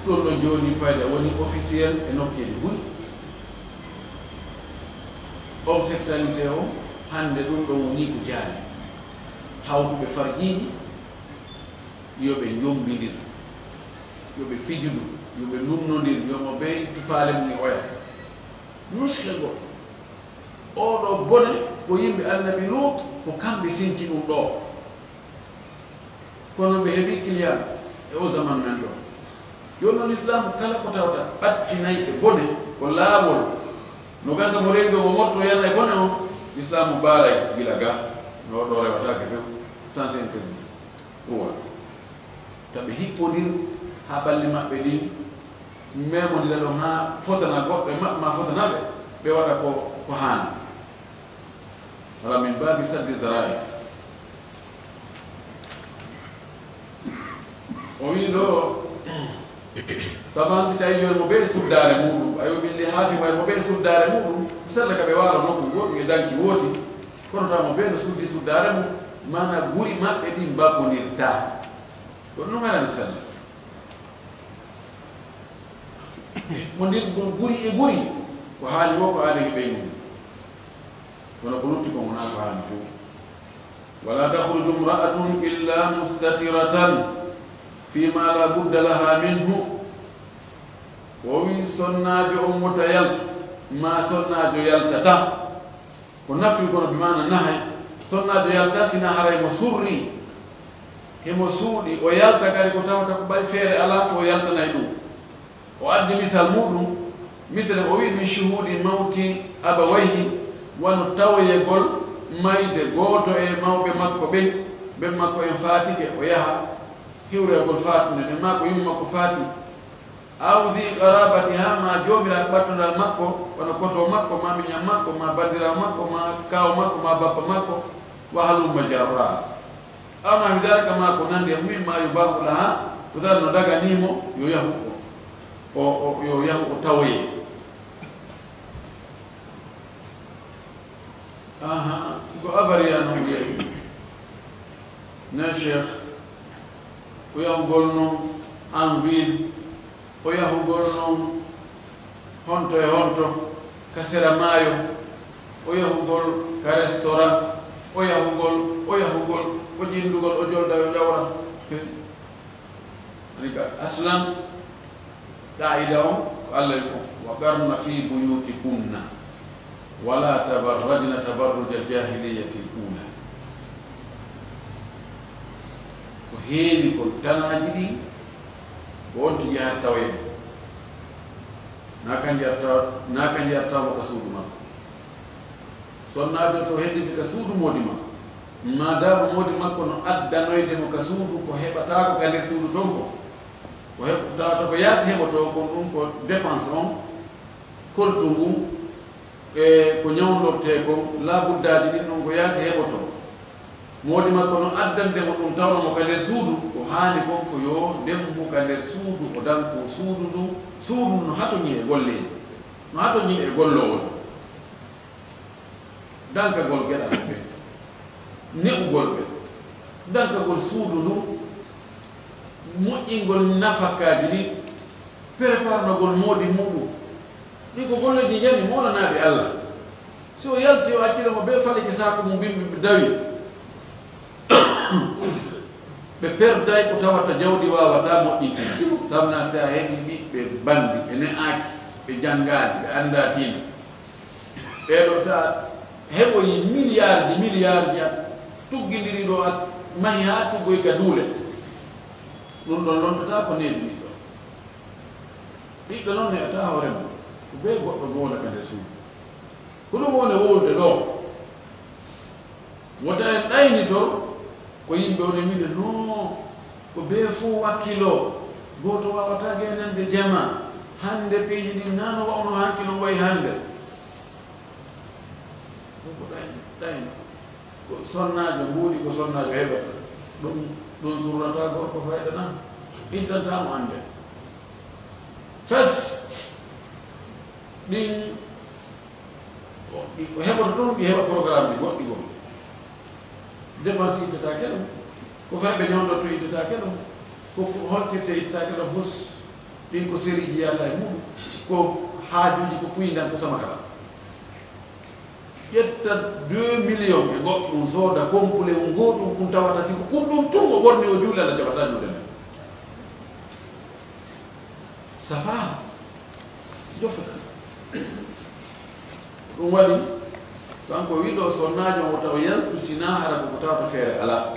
ɗum ɗo jooni fayda woni officiel e nokkeeli buy. Homosexualité o, hannde ɗum ɗo woni ko jaani. Hawtuɓe farjiiji, yo ɓe njombindir, yo ɓe fijudu, yo ɓe lunnondir, yo mo bey tufaale mum e oya. Nuske goɗɗo. Oɗo bone ko yimɓe Annabi Luut, ko kamɓe sinci ɗum ɗo. Kono ɓe heɓi client e o zaman men ɗo. Yo non Islam kala ko tawata ɓattinay e bone, ko laawol. No gasa mo rewi ɗo mo motto yana e bone on, Islam baaray gila ga. No ɗo rewataake few, sens interdit. Roi. Tawi ɓe hiɓɓondir haa ɓalli maɓɓe ɗin memondira ɗon haa fotana goɗɗo e maɓɓe ma fotana ɓe, ɓe waɗa ko, ko haani. Wala min baabi saddi dara'i. O wii ɗo, taban si tawi jooni mo ɓe suddaare muɗum, ayo ɓilli haafi may mo ɓe suddaare muɗum, sella ka ɓe waalo nokku gootu e danki wooti, kono tawa mo ɓe no suddi suddaare mum, mana guri maɓɓe ɗin mbabondirta. Ko ɗum haɗani sella. Mo ndir ɗum guri e guri, ko haali wo ko aadani ɓeynude. Kono ko lutti ko wonaa ko haali few. Wala takhruju imra'atun illa mustatiratan fima la budda laha minhu. O wi sonnaajo on wota yaltu, ma sonnaajo yaltata. Ko nafi kono bi maana nahay. Sonnaajo yalta sina haray mo surri. Himo suuɗi, o yalta kadi ko tawata ko ɓay feere alaa so o yaltanay ɗum. O addi misal muɗum, misal o wi min shuhudi mawti abawayhi, wano tawoyegol mayde gooto e mawɓe makko ɓen, ɓen makko en faatike, o yaha hiwreyagol faatunde nden, maa ko yumma makko faati. Aw dhi qarabati, haa ma joomiraaɗo ɓattondiral makko, wano koto makko, ma miñan makko, ma banndiraawo makko, ma kaaw makko, ma bappa makko, wa halumma jarra. Aw nahwi dhalika, ma ko nanndi e mum, ma yubahu laha, ko tawi no daganiimo yo yahu o, o, o, yo yahu o tawoye. Aha, ko avariya non wiye. Ne Cheikh, ko yahugol non en ville, o yahugol non honto e honto, ka sera maayo, o yahugol ka restaurant, o yahugol, o yahugol, o jindugol, o jolda, o ƴawra. Ani ka aslan, qaida on ko Allah ko, "Wa qarna fi buyutikunna, wa la tabarrajna tabarruja jahiliyatil ula." Ko heewi ko tanaaji ɗin, ko on tigi yahat tawa en. Na kan yatta, na kan yatta mo ka suudu makko. Sonnaajo to hedditi ka suudu moodi makko. Maadaama moodi makko no addanoyde mo ka suudu, ko heɓataako ka nder suudu ton ko. Ko heɓ-, tawata ko yaasi heɓotoo kon, ɗum ko dépense on, koltu ngun, e ko ñawndortee kon, laabuddaaji ɗin ɗon ko yaasi heɓotoo. Moodi makko no addande mo ɗum, tawno mo ka nder suudu, ko haani kon ko yo ndemmu ka nder suudu, o danko suudu ndu, suudu ndu no hatonji e golleeji, no hatonji e golloowo ndu. Dankagol geɗal ɓe, ne'ugol ɓe, dankagol suudu ndun, moƴƴingol nafakaaji ɗin, preparnagol moodi muɗum. Ɗin ko golleeji jani moolanaaɗi Allah. Si o yalti, o accira mo bee falike saako mum, bimbi ɓe dawi. Ɓe perday ko tawata jawdi waawata moƴƴinde. Sabu na si a heɓi ɓiɓɓe bandi, ɓe ne'aaki, ɓe janngaali, ɓe anndaa diina. Ɓee ɗoo, so a heɓoyi miliyaarji, miliyaarji, a tuggindiri ɗo, a mahi haa tuggoyi ka duule. Ɗum ɗon lontataa ko neeɓi ɓiɗɗo. Ɓiɗɗo noon ne'ataa hoore mum. Ko bee goɗɗo mo wona ka nder suudu. Ko ɗum woni wowlude ɗo. Wota en ɗaynitor ko yimɓe woni wiide, "Non, ko bee fof wakkiloo, gooto waawataa geenande jama." Hannde piiji ɗin naa no wawno hanki no wayi hannde. Ɗum ko ɗayno, ɗayno. Ko sonnaajo mbuuɗi, ko sonnaajo heɓata. Ɗum, ɗum surrata gorko fayda na. Iddanta mo annde. Fes ɗin, ɗi ko heɓoto ɗum, ɗi heɓa programme ɗi goɗɗi gom. Dépense ittataake ɗum. Ko fayɓe ñawdotto ittataake ɗum. Ko ko holtirte ittataake ɗum fus. Ɗin ko seriji yata e mum. Ko haajuuji ko puyndan ko sama kala. Ƴetta deux millions e goɗɗum, sooda complet on gootum, ɗum tawata si ko kun ɗum tun o ɓorni o juuli, Alla jaɓata juuɗe nden. Safa, jofe. Ɗum waɗi, kanko wiɗo sonnaajo o taw yaltu, si na hara ko tawata feere alaa.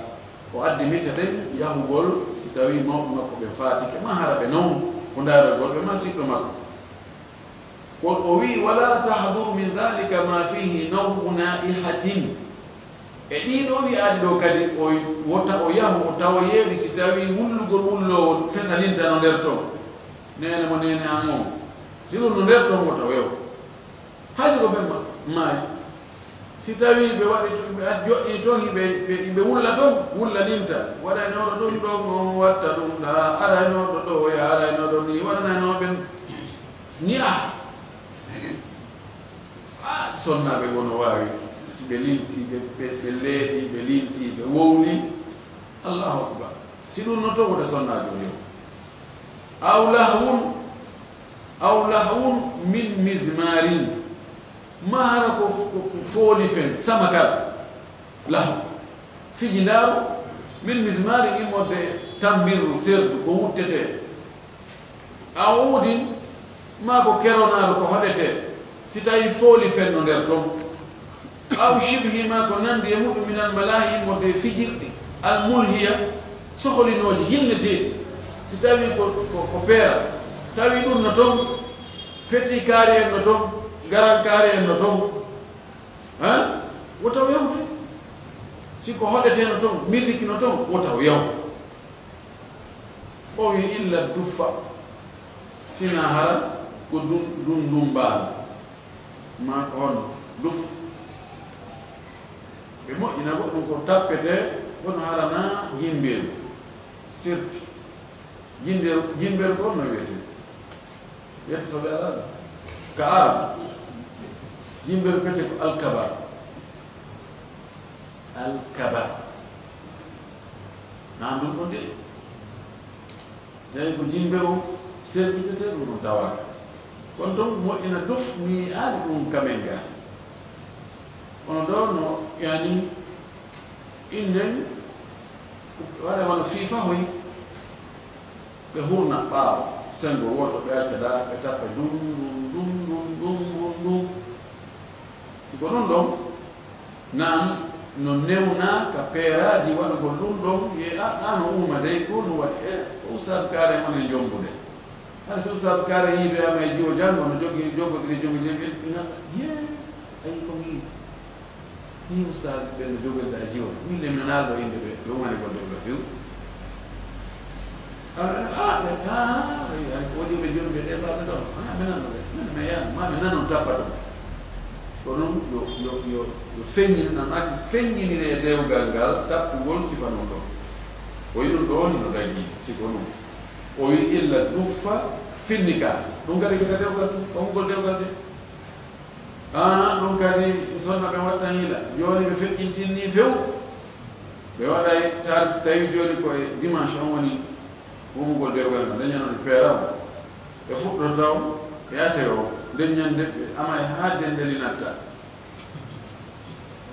O addi mise ɗen yahugol, si tawi mawɓe makko ɓe faatike, ma hara ɓe non, ko ndaarogol ɓe, ma siɗɗo makko. Kono o wi'i, "Wala tahduru min dhalika ma fihi naw'u na'ihatin." E ɗii ɗoo wi'aaɗi ɗoo kadi, o wota o yahu, o tawoyeeɗi si tawii wullugol wulloowo fesaninta no nder ton. Neene mo neene an on. Si ɗum no nder ton, wota o yahu. Hay si ko ɓen ma-, maayi. Si tawii ɓe waɗi, ɓe ad-, joɗɗii ton, hiɓe, ɓe, ɓe wulla ton, wullaninta. Waɗaynooɗo ɗum ɗoo, on watta ɗum ɗaa. Araynooɗo ɗoo, ya araynooɗo nii, waɗanaynoo ɓen. Ni a. Ah, sonnaaɓe goo no waawi. Si ɓe lintii, ɓe, ɓe, ɓe leeɗi, ɓe lintii, ɓe wowli. Allahu akbar. Si ɗum no toowude sonnaajo yo. Aw lahwun, aw lahwun min mizmarin. Ma hara ko, ko, ko fooli fen, sama kala. Lahw. Fijindaaru, min mizmarin, immorde tambirru, serdu, ko wuttetee. Aw uudin, maa ko keronaaru, ko hoɗetee, si tawii fooli fen no nder ton. Aw shibhi, maa ko nanndi e muɗum, minal malaahi, immorde e fijirɗi, al mulhiya, soholinooji, hinneteeɗi. Si tawii ko, ko, ko peera, tawi ɗum no ton, petit carré en no ton, grand carré en no ton, han? Wota o yahu de. Si ko hoɗetee no ton, misiki no ton, wota o yahu. O wi illa duffa, sina hara ko dun-, dun-, dumbaano. Ma ko honno? Duf. Ɓe moƴƴina goɗɗum ko tappetee, kono hara na jimbeeru. Sirti. Jimbeeru, jimbeeru ko honno wiyetee? Yetto soɓe alaa ɗo. Ka Arab. Jimbeeru wiyetee ko alkabar. Alkabar. Na ɗum ɗon de. Tawi ko jimbe o serɓitetee, ɗum ɗon tawaaka. Kono toon moƴƴina duf mi aali ɗum kamen ga. Kono ɗo no, yani, inden waɗa wano fiifa hoy. Ɓe hurna ɓaawo, senngo wooto, ɓe acca da, ɓe tappa dum, dum, dum. Si ko ɗum ɗon, naam, no newna ka peeraaji waɗugol ɗum ɗon, ye a, a no uuma dey, ko no waɗi, e, ko Ustaas Kaare on e jombude. Hara si Ustaas Kaare yiidoyaama e jiwo janngo, no jogii, joggodiri, jogii, jogii, ye, ayi ko mi Ni ustaaduɓe ɓen no jogoriɗaa e jiwo. Min de mi nanaali ɗo innde ɓe, ɓe umani golle ɓe few. Ah, ah, ɓe, ah, ay, ay, ko waɗi ɓe jooni ɓe ɗe mbaɗa ɗo. Ah, mi nano ɓe. Min mi yaani, ma mi nanon tappa ɗum. Ko ɗum yo, yo, yo, yo feññin, nan ati feññinire dewgal ngal, tappugol sifa non ɗon. O yi ɗum ɗo woni no dañi, si ko ɗum. O yi illa duffa finni ka. Ɗum kadi ko ka dewgal tun, ka umugol dewgal de. Ah, ɗum kadi, sonna ɓe watta hiila. Jooni ɓe feƴƴintinni few. Ɓe waɗay, sar-, si tawi jooni ko e dimanche on woni umugol dewgal ngal, nde ñande peera on. Ɓe fuɗɗorta on e asere on. Nden ñande ɓe amay haa denndeli natta.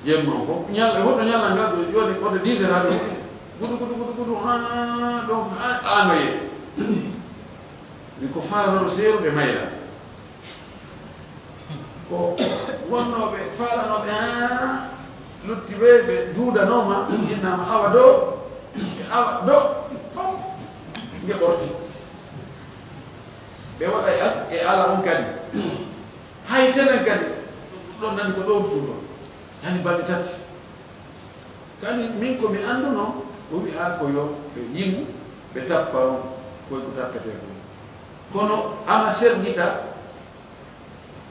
Jemma on fof, ñal-, e huɗo ñalal ngal, ɓe jooni, ɓoɗo dix heures haa ɓe fuɗɗi. Gudu, gudu, gudu, gudu, haa ɗon, haa ɗaanoyee. Ni ko faalanooɓe seerude mayra. Ko wonnooɓe faalanooɓe, haa lutti ɓe, ɓe duudanooma, innama awa ɗo, ɓe awa ɗo, pop, nge ɓorti. Ɓe waɗa e as-, e ala on kadi. Hay tenen kadi, ɗon nani ko ɗowtutuɗo. Nani balɗe tati. Kadi min ko mi annduno, o wi'a ko yo ɓe yimu, ɓe tappa on, koy ko tappetee kon. Kono ama sergita,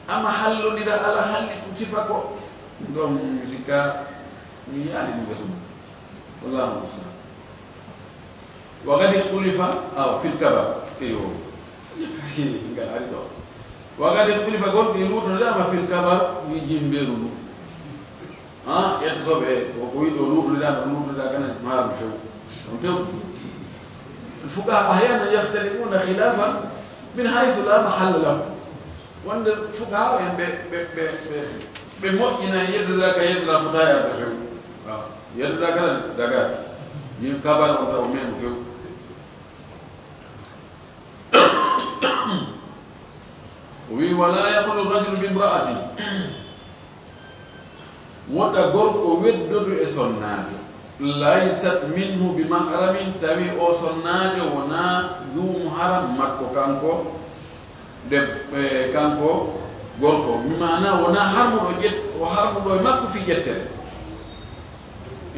ama hallondira, ala halli ɗum sifa ko. Ɗon mi sikka, mi yaali ɗum ɓe sum. Wallahu musta'an. Wa qad ikhtulifa, aw fil kabar. Iyo. Ngal ari ɗo. Wa qad ikhtulifa, gonɗi luutodaama fil kabar, wi jimbeeru ndu. Ha, ƴettotoɓe, ko, ko wiɗo luutodaama, luutodaama kana, maaru few. On tew. Fuqaha ahyana yakhtalifuna khilafan min haythu la mahalla lahu. Wonde fuqaha en ɓe, ɓe, ɓe, ɓe, ɓe moƴƴina yeddude ka yeddude fota yaade few. Waaw. Yeddude kala daga. Yin kabal on taw men few. O wi, "Wala yakhlu rajulu bi imra'atin." Wota gorko weddodu e sonnaajo. "Laysat minhu bi mahramin," tawi o sonnaajo wona duu muharam makko kanko, de, e, kanko gorko. Mi maana wona harmuɗo ƴet-, o harmuɗo e makko fii ƴettere.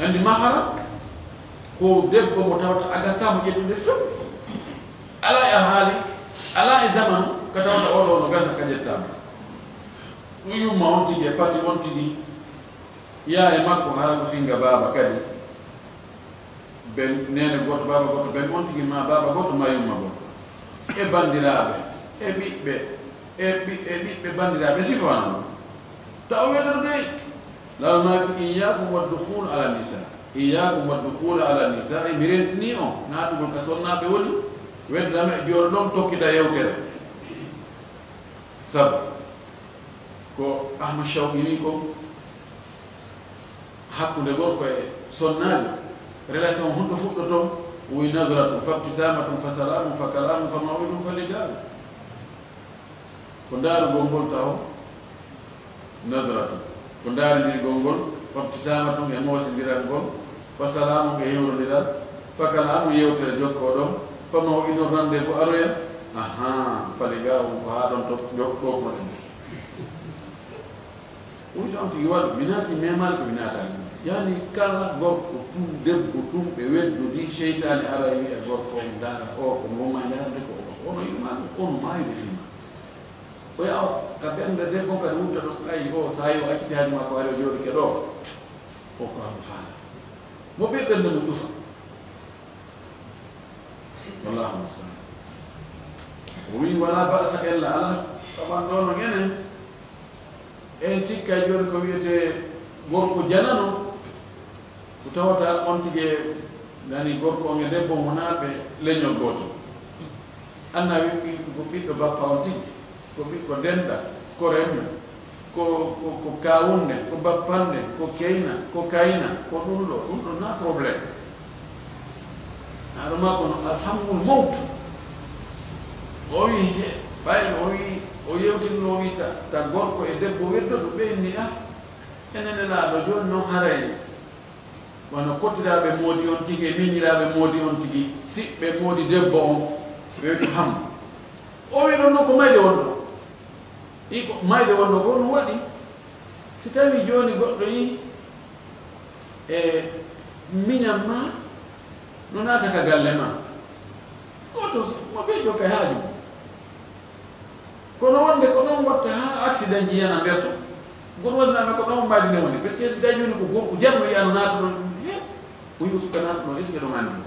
Andi mahram ko debbo mo tawata a gasamo ƴettude few. Ala e haali, ala e zamanu ka tawata oɗo no gasa ka ƴettama. Ɗum yumma on tigi e pati on tigi. Yaa e makko hara ko singa baaba kadi. Ben neene goto, baaba goto, ben on tigi ma baaba goto ma yumma goto. E bandiraaɓe, e ɓiɓɓe, e ɓi-, e ɓiɓɓe bandiraaɓe, sifa wano. Taw weeto dey. Law maaki, "Iyyakum wa dukhul ala nisa." "Iyyakum wa dukhul ala nisa." E mi rentini on, naatugol ka sonnaaɓe woni, weddame jooɗo ɗon tokkita yewtere. Sabu, ko Ahmad Shawqi wi ko, hakkunde gorko e sonnaajo, relation honto fuɗɗoto? Wi, "Nazratun fa ibtisamatun fa salamun fa kalamun fa maw'idun fa liqa'u." Ko ndaarugol ngol taw, nazratun. Ko ndaarindirgol ngol, fa ibtisamatun e moosindiral ngol, fa salamun e hewrondiral, fa kalamun yewtere jokkoo ɗon, fa maw'idun rendez-vous aroya. Ahaa, fa liqa'u ko haa ɗon to, ɗo, ɗo ko ɗen. Woni to am tigi waɗi, mi naati memaali ko mi naataani. Yani kala gorko tun, debbo tun, ɓe weddodi, seytaane ara wi'a gorko on, ndaara o, ko mo ma ndaara de ko o, ono yiɗi ma, ono maayude fii ma. O yaha ka ɓernde debbo kadi wutta ɗon, ay o, so a yi o acciti haaju makko ari o jooɗike ɗo, o ko amo faala. Mo ɓe ɓernde mum ɗufa. Wallahu musta'an. O wi, "Wala ba'sa," ella ala, taban ɗo no enen. En sikka jooni ko wiyetee gorko janano, ko tawata on tigi e nani gorko on e debbo mo naaɓe leñol gooto. Anna wi ɓi-, ko ɓiɗɗo bappa on tigi, ko ɓiɗɗo denɗa, ko renna, ko, ko, ko kawunde, ko bappanɗe, ko keyna, ko kayna, ko ɗum ɗo, ɗum ɗo na problème. Aɗa ma kono alhamdul mawt. O wi he, ɓay o wi, o yewtinno, o wi ta, ta gorko e debbo weddoɗo, ɓe inni, ah, enen Nelaaɗo, jooni noon haray wano kottiraaɓe moodi on tigi e miñiraaɓe moodi on tigi, siɓɓe moodi debbo on, ɓe wi ham. O wi ɗon noon ko mayde wonɗo. Ii ko mayde wonɗo ko no waɗi. Si tawi jooni goɗɗo yi e miñan ma, no naata ka galle ma. Gooto mo ɓe jokka e haaju mum. Kono wonde ko ɗon watta haa accident yiyana nder to. Goɗɗo waɗi nana ko ɗon maadi nde woni. Parce que si tawi jooni ko gorko jarno yiyano naata ɗon, he, o yi o suka naata ɗon, est-ce que ɗon anndi?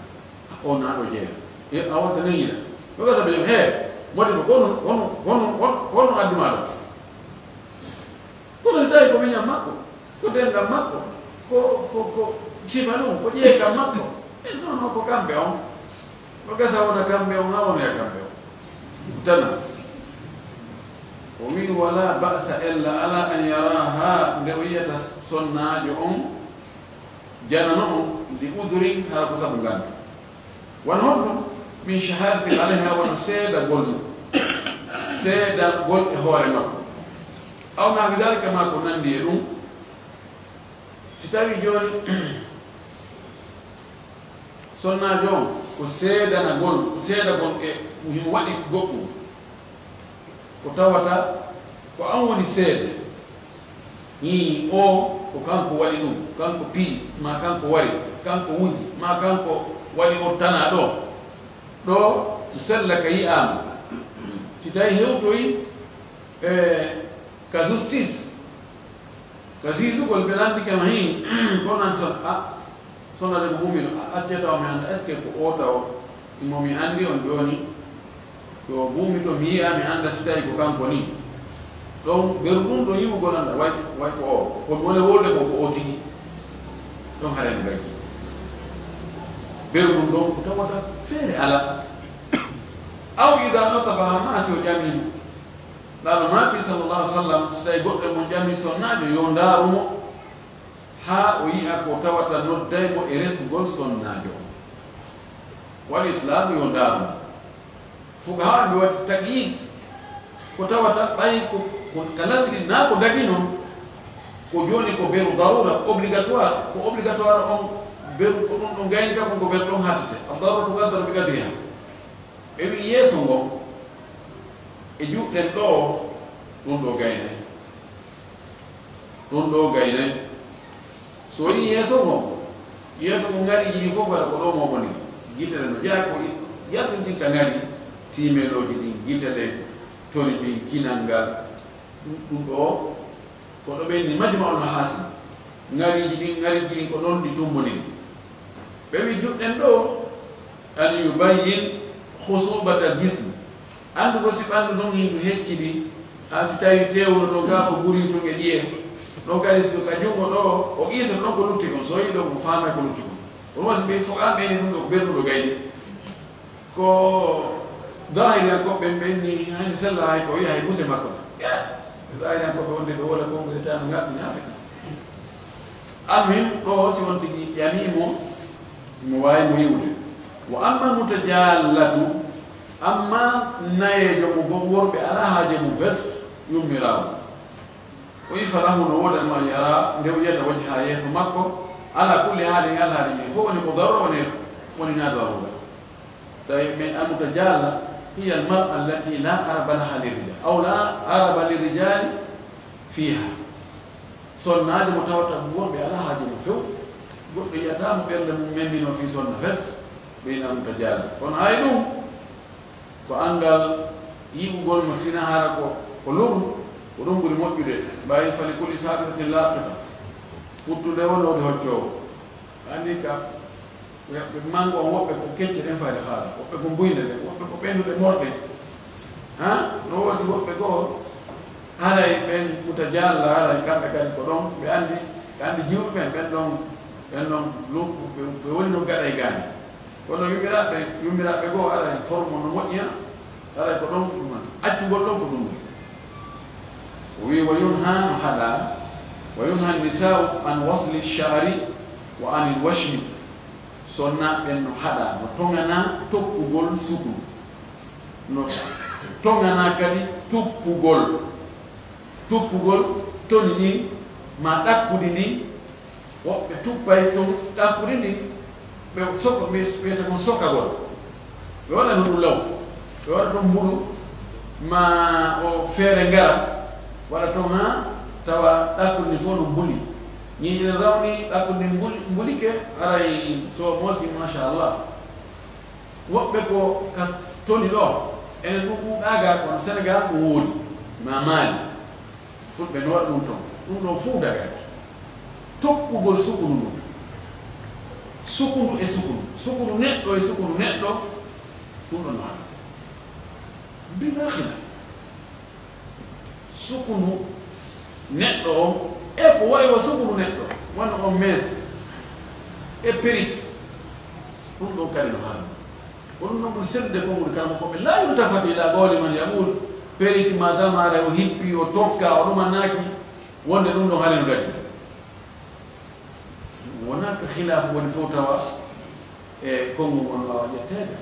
O naata o jeeya. E a wonta nen yiɗa. Ɗo gasa ɓe jom, he, modi ko hono, hono, hono, hono, hono addi ma ɗon? Kono si tawi ko miñan makko, ko dengal makko, ko, ko, ko sifa ɗum, ko ƴeegal makko, en noon ko kamɓe on. Ko gasa wona kamɓe on, haa wona e kamɓe on. Tana. O wi, "Wala ba'sa ella ala an yaraha," nde o yiyata sonnaajo on, janano on, "li udhrin," haa ko sabu nganndi. Wano honɗum? "Min shahadatin alayha," wano seedagol, seedagol e hoore makko. Aw nahwi dhalika, maa ko nanndi e ɗum. Si tawi jooni, sonnaajo on ko seedanagol, ko seedagol e himo waɗi goɗɗum. Ko tawata ko an woni seede. Hii, o ko kanko waɗi ɗum, kanko piyi, maa kanko wari, kanko wuji, maa kanko waɗi on tanaa ɗo. Ɗo sella ka yi'aama. Si tawi hewtoyi, e, ka justice, ka juge ugol, ɓe lanndike ma hii, ko nan son, a, sonnaajo mo humino, a, accee tawa mi annda, est-ce que ko o taw Mo mi anndi on jooni, to buumi to mi yi'a, mi annda si tawi ko kanko nii. Ɗon beru ɗum ɗo yi'ugol annda, way, way ko o. Ko mi woni wolde ko, ko o tigi. Ɗon hara mi gaggi. Beru ɗum ɗon ko tawata feere alaa. Aw ida khatabaha, maa si o ƴami. Laalo maaki sallallahu alaihi wasallam, si tawi goɗɗo mo ƴami sonnaajo, yo ndaaru mo, haa o yi'a ko tawata nodday mo e resugol sonnaajo on. Wal itlaq, yo ndaaru mo. Fuqahaa ɓe waɗi taqyid, ko tawata ɓay ko, ko ka lasri naa ko dagi non, ko jooni ko beru darura, obligatoire, ko obligatoire on beru, ko ɗum ɗon gayni ka, ko beru ɗon hattete. Ad-daruratu tuqaddaru bi qadriha. Ɓe wi'i yeeso ngon, e juuɗen ɗo, ɗum ɗo gaynay. Ɗum ɗo gaynay. So o yi'i yeeso ngon, yeeso ngon ŋariiji ɗin fof waɗa ko ɗo mo woni. Gite ɗe no jeyaa ko yaltintinta ŋari, tiimelooji ɗin, gite ɗen, toni ɗin, kinal ngal. Ɗum, ɗum ɗo ko ɗo ɓenni Majma'ul Mahasin. Ŋariiji ɗin, ŋariiji ɗin ko ɗon ɗi tumbondiri. Ɓe wi juɗɗen ɗo, an yubayyin khusubata jism. Anndu ko si ɓanndu ndun hindu heccidi, haa si tawi tewno ɗo gaa ko guri tun e ƴi'e. Ɗon kadi so ka junngo ɗo, o qiisoto ɗon ko lutti kon, so o yi'i ɗon ko faamay ko lutti kon. Ɗum wasi ɓe fof an ɓeyni ɗum ɗo ko ɓernduɗo gayni. Ko zahiriyankooɓe ɓen, ɓen ni, hani sella hay ko wi'a hay muse makko. Ya, zahiriyankooɓe wonde ɓe wola konngol taano ngaɗɗini haa feƴƴi. Almuhim, ɗo si on tigi ƴami mo, mo waawi mo yi'ude. Wa amma mutajallatu, amma nayeejo mo bo worɓe alaa haaje mum fes, yummiraawo. O wi falahu, no woodani mo an yara, nde o yiyata wajha yeeso makko, ala kulli haalin, alhaali ɗin fof woni ko darura, woni, woni naa darura. Tawi men almutajalla hiya almar'a allati la araba laha lirrijal, aw la araba lirrijali fiha. Sonnaajo mo tawata worɓe alaa haaje mo few, goɗɗo yiyata mo ɓernde mum memminoo fii sonna fes, ɓe ina almutajalla. Kono hay ɗum, ko anngal yi'ugol mo sina hara ko, ko luru, ko ɗum ɓuri moƴƴude. Ɓay fali kulli saaqitatin laaqita. Futtunde wonde woni hoccoowo. Anndi ka, ɓe, ɓe manngo on, woɓɓe ko kecce ɗen fayda faala, woɓɓe ko mbuyne ɗen, woɓɓe ko ɓennduɗe morɗe. Ha? No woodi woɓɓe goo, haray ɓen mutajalla, haray kamɓe kadi ko ɗon, ɓe anndi, ɓe anndi jiwɓe ɓen, ɓen ɗon, ɓen ɗon lu-, ɓe, ɓe woni no gaɗa e gaani. Kono yummiraaɓe, yummiraaɓe goo, haray forme on no moƴƴi, haray ko ɗon ko ɗum woni. Accugol ɗon ko ɗum woni. O wi, wa yunha, no haɗaa, wa yunha nisa'u an wasli sha'ri wa anil washmi. Sonnaaɓe ɓen no haɗaa, no toŋanaa tokkugol sukun. No toŋanaa kadi tuppugol, tuppugol toni ɗin, maa ɗakkudi ndin, woɓɓe tuppay ton ɗakkudi ndin, ɓe soko-, ɓe wiyata kon sokagol. Ɓe waɗa ɗum law, ɓe waɗa ton mbulu, maa o feere ngara, waɗa ton haa tawa ɗakkudi ndin fof no mbuli. Ñiiñe ɗen rawni, ɗakkudi ndin mbuli, mbulike, haray so moosi, machallah. Woɓɓe ko ka toni ɗo, enen ɗum ɗuuɗaa ga, kono Senegal ɗum woodi, ma Mali. Fulɓe no waɗa ɗum ton. Ɗum ɗon fof dagaaki. Tokkugol sukunu ndun. Sukunu e sukunu. Sukunu neɗɗo e sukunu neɗɗo. Ɗum ɗon no haɗa. Bila khilaf. Sukunu neɗɗo on, e ko wayi wa sukunu neɗɗo, wano on mees e perruque, ɗum ɗon kadi no haram. Ko ɗum ɗon ɓuri sellude konguɗi karamokooɓe. La yultafatu ila qawli man yaqul, perruque ma damaare o hippi, o tokka, o ɗumannaaki, wonde ɗum ɗon hari no dagi. Wonaa ko khilaafu woni fof tawa e konngol ngol waawa ƴetteede.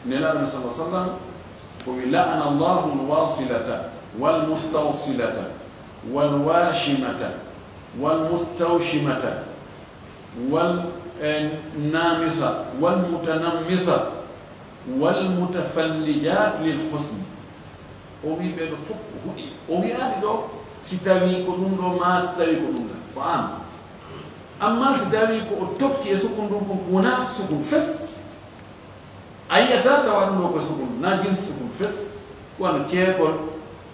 Nelaaɗo men sallallahu alaihi wasallam ko wi, "La'ana Allahu al-wasilata wal mustawsilata wal washimata wal mustawshimata wal, eh, namisa wal mutanammisa wal mutafallijat lil husni." O wi ɓe ɗo fof ko huɗi. O wi'aani ɗo si tawii ko ɗum ɗo maa si tawii ko ɗum ɗo. Ko aan. Amma si tawii ko o tokki e sukun ɗum, ɗum wonaa sukun fes. A yi'ataa tawa ɗum ɗo ko sukun, na jins sukun fes. Wano ceekol,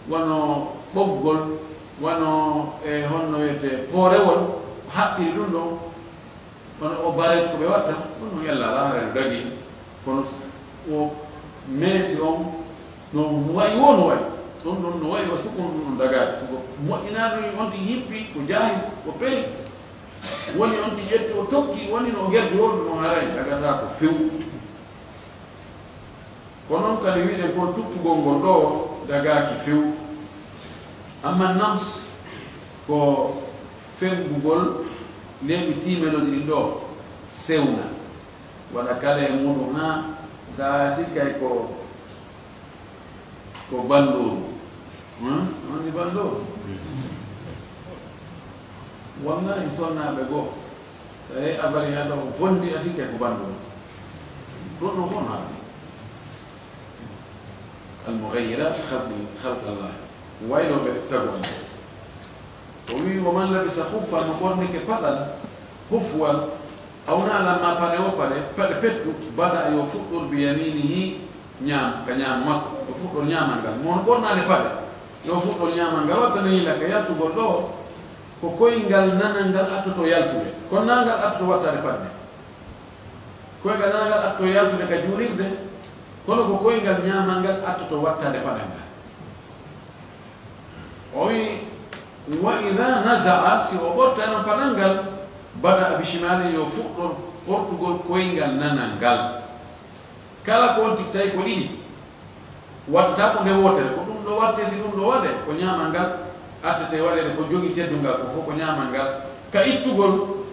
wano ɓoggol, wano e honno wiyetee poorewol, o haɓɓiri ɗum ɗo. Kono o baret ko ɓe watta, ɗum no yalla alaa haray no dagi. Kono O meesi on, no wayi wo no wayi. Ɗon ɗon no wayi wa suko ɗum ɗon dagaade. Suko moƴƴinaano ni on tigi hippi, ko jaahi, ko peri. Woni on tigi ƴetti o tokki, woni no o gerdi wondu no haray, dagataa ko few. Ko non kadi wi'en kon tuppugol ngol ɗoo dagaaki few. Amma nams ko fenngugol leeɓi tiimedooji ɗin ɗoo sewna. Waɗa kala e muuɗum haa sa sikkay ko, ko banndooru. Hum? Woni banndooru? Wallahi, sonnaaɓe goo, so yehi abari haa taw fondi a sikkay ko banndooru. Ɗum ɗum on haalde. Al-mughayyirat khalqi-, khalqallah. Waylooɓe tagu Allah. O wi'i, "Wa man labisa khuffan", mo ɓornike paɗal, khufwal, aw na'lan, ma paɗe o paɗe, paɗe pettu, bada yo fuɗɗor bi yaminihi, ñaam, ka ñaamo makko, yo fuɗɗor ñaamal ngal. Mo on ɓornaali paɗe, yo fuɗɗor ñaamal ngal, wattana yiila ka yaltugol ɗoo, ko koyngal nanal ngal attoto yaltude. Kono naa ngal attoto wattaade paɗe. Koyngal nanal ngal attoto yaltude ka juulirde, kono ko koyngal ñaamal ngal attoto wattaade paɗal ngal. O wi'i, "Wa idha naza'a", si o ɓortay non paɗal ngal, bada'a bi shimali, yo fuɗɗor ɓortugol koyngal nanal ngal. Kala ko on tigi tawi ko ɗiɗi, watta ko nde wootere, ko ɗum ɗo watte, si ɗum ɗo waɗe, ko ñaamal ngal attete waɗeede, ko jogii teddungal ko fof ko ñaamal ngal, ka ittugol,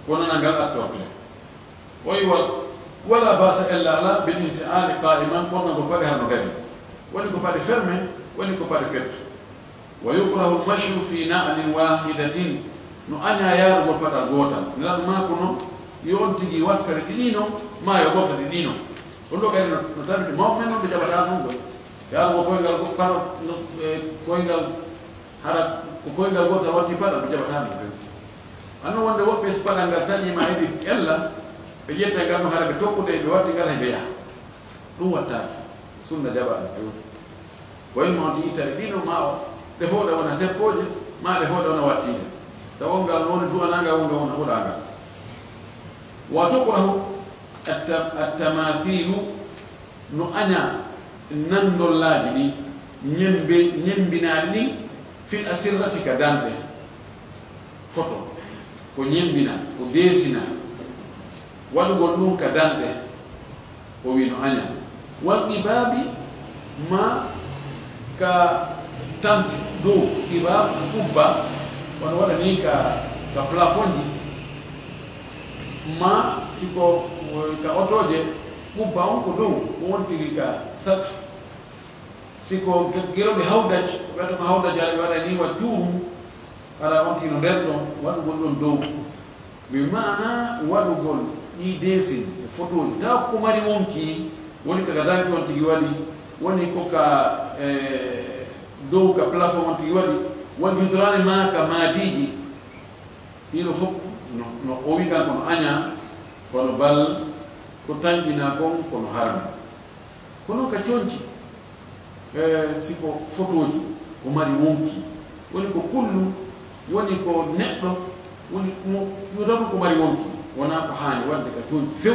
ko nanal ngal attorte. O wi'i, "Wal-, wala ba'sa illa ala bil inti'ali qa'iman", ɓornagol paɗe hara no darii. Woni ko paɗe fermé, woni ko paɗe petto. Wa yukrahu al-mashyu fi na'lin wahidatin. No añaa yaarugol paɗal gootal. Nelaɗo maa ko non, yo on tigi wattore ɗiɗi non, maa yo gootal ɗiɗi non. Ɗum ɗo kadi no, no tabiti mawɓe men non ɓe jaɓataa ɗum ɗo. Yaarugol koyngal go-, paɗal, no, e, koyngal, hara ko koyngal gootal watti paɗal, ɓe jaɓataa ɗum ɗo. Anno wonde woɓɓe so paɗal ngal taƴiima heɓi ella, ɓe ƴetta ngal no hara ɓe tokkude, ɓe watti ngal he ɓe yaha. Ɗum wattaaki. Sunna jaɓaani ɗum. Ko en mawti ittare ɗiɗo, ma o ɗe fof ɗe wona seppooje, ma ɗe fof ɗe wona wattiinde. Taw on ngal woni du'anaangal, won ngal wona huɗaangal. Wa tukrahu at-, at-tamathilu, no añaa nandollaaji ɗin, ñembe-, ñembinaaɗi ɗin, fil asirrati ka danɗe. Foto, ko ñembina, ko deesina, waɗugol ɗum ka danɗe, o wi no aña. Wal qibabi, ma ka tanti dow, qibab ko qubba, wano waɗa ni ka, ka plafond ji, ma si ko, ka otooje, qubba on ko dow, ko wontiri ka saqf. Si ko ge-, geroɗe hawdaj, wiyata ko hawdaj, aɗa waɗa ni wa cuurum, aɗa on tino nder ɗon, waɗugol ɗon dow. Mi maana waɗugol ɗi desin e fotooji. Taw ko mari wonki, woni ka gadalki on tigi waɗi, woni ko ka, e, dow ka plafond on tigi waɗi, won judrani ma ka maadiiji. Ɗiɗo fof no, no o wi kan kono aña, kono bal ko tanƴina kon, kono harmi. Kono ka conci, e, si ko fotooji, ko mari wonki. Woni ko kullu, woni ko neɗɗo, woni mo ƴuwata ɗum ko mari wonki. Wonaa ko haani waɗde ka conci few.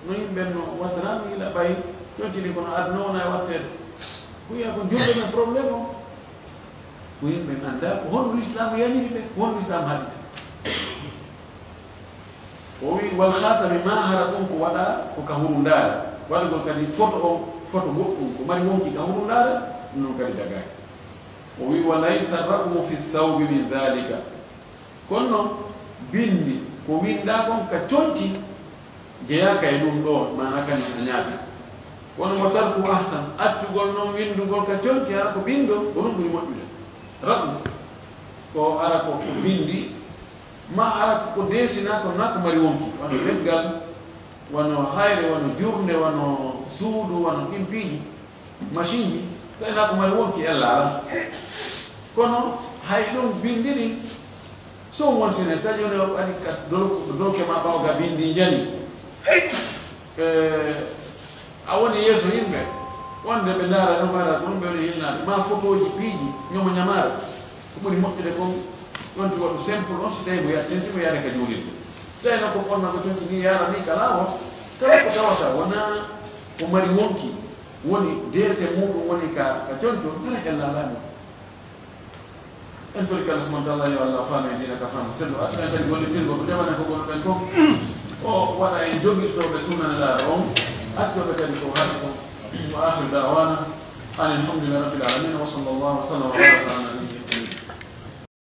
No yimɓe no wattata, no yila ɓay conci ɗin kono aduna wona e watteede. Ko wiya ko julɓe men problème o. Ko yimɓe anndaa ko honno Lislaam yaniri ɓe, ko honno Lislaam haɗi ɓe. O wi, "Wal khatami, ma hara ɗum ko waɗa ko ka hurundaare." Waɗugol kadi foto on, foto goɗɗum ko mari wonki ka hurundaare, ɗum noon kadi dagaaki. O wi, "Wa laysa raqmu fi thawbi min dhalika." Kono noon, binndi ko winndaa kon ka conci jeyaaka e ɗum ɗoo, maana kan a ñaata. Kono mo tarku ahsan, accugol noon winndugol ka conci hara ko binndo, ko ɗum ɓuri moƴƴude. Raqmu ko hara ko, ko binndi, ma hara ko deesinaa ko, naa ko mari wonki, wano leggal, wano hayre, wano jurnde, wano suudu, wano ɗin piiji, machine ji, tawi naa ko mari wonki ella alaa. Kono hay ɗum binndi ɗin, so won sine, so tawi jooni o ari ka dolo-, doloke ma ɓaawo ga binndi njani. Eh, A woni yeeso yimɓe, wonde ɓe ndaara ɗum ara, ko ɗum ɓe woni hilnaade, ma fotooji piiji, ñomo ñamaare. Ko ɓuri moƴƴude kon, ɗon tigi waɗu simple on, si tawi mo yattinte mo yaade ka juulirde. Tawi noon ko fonna ko tonti ni yaara ni ka laawol, kala ko tawata wonaa ko mari wonki, woni deese muɗum woni ka, ka conco, hara hella laami. En tori kala subhanahu wa ta'ala yo Allah faami diina ka faami sellu, askan kadi gollitirgo ko jamane ko gonɗen ko. O waɗa en jogirtooɓe sunnanelaaɗo on, accooɓe kadi ko haɗi kon. Wa akhiru da'wana anil hamdulillahi rabbil alamin, wa sallallahu wa sallam wa baraka ala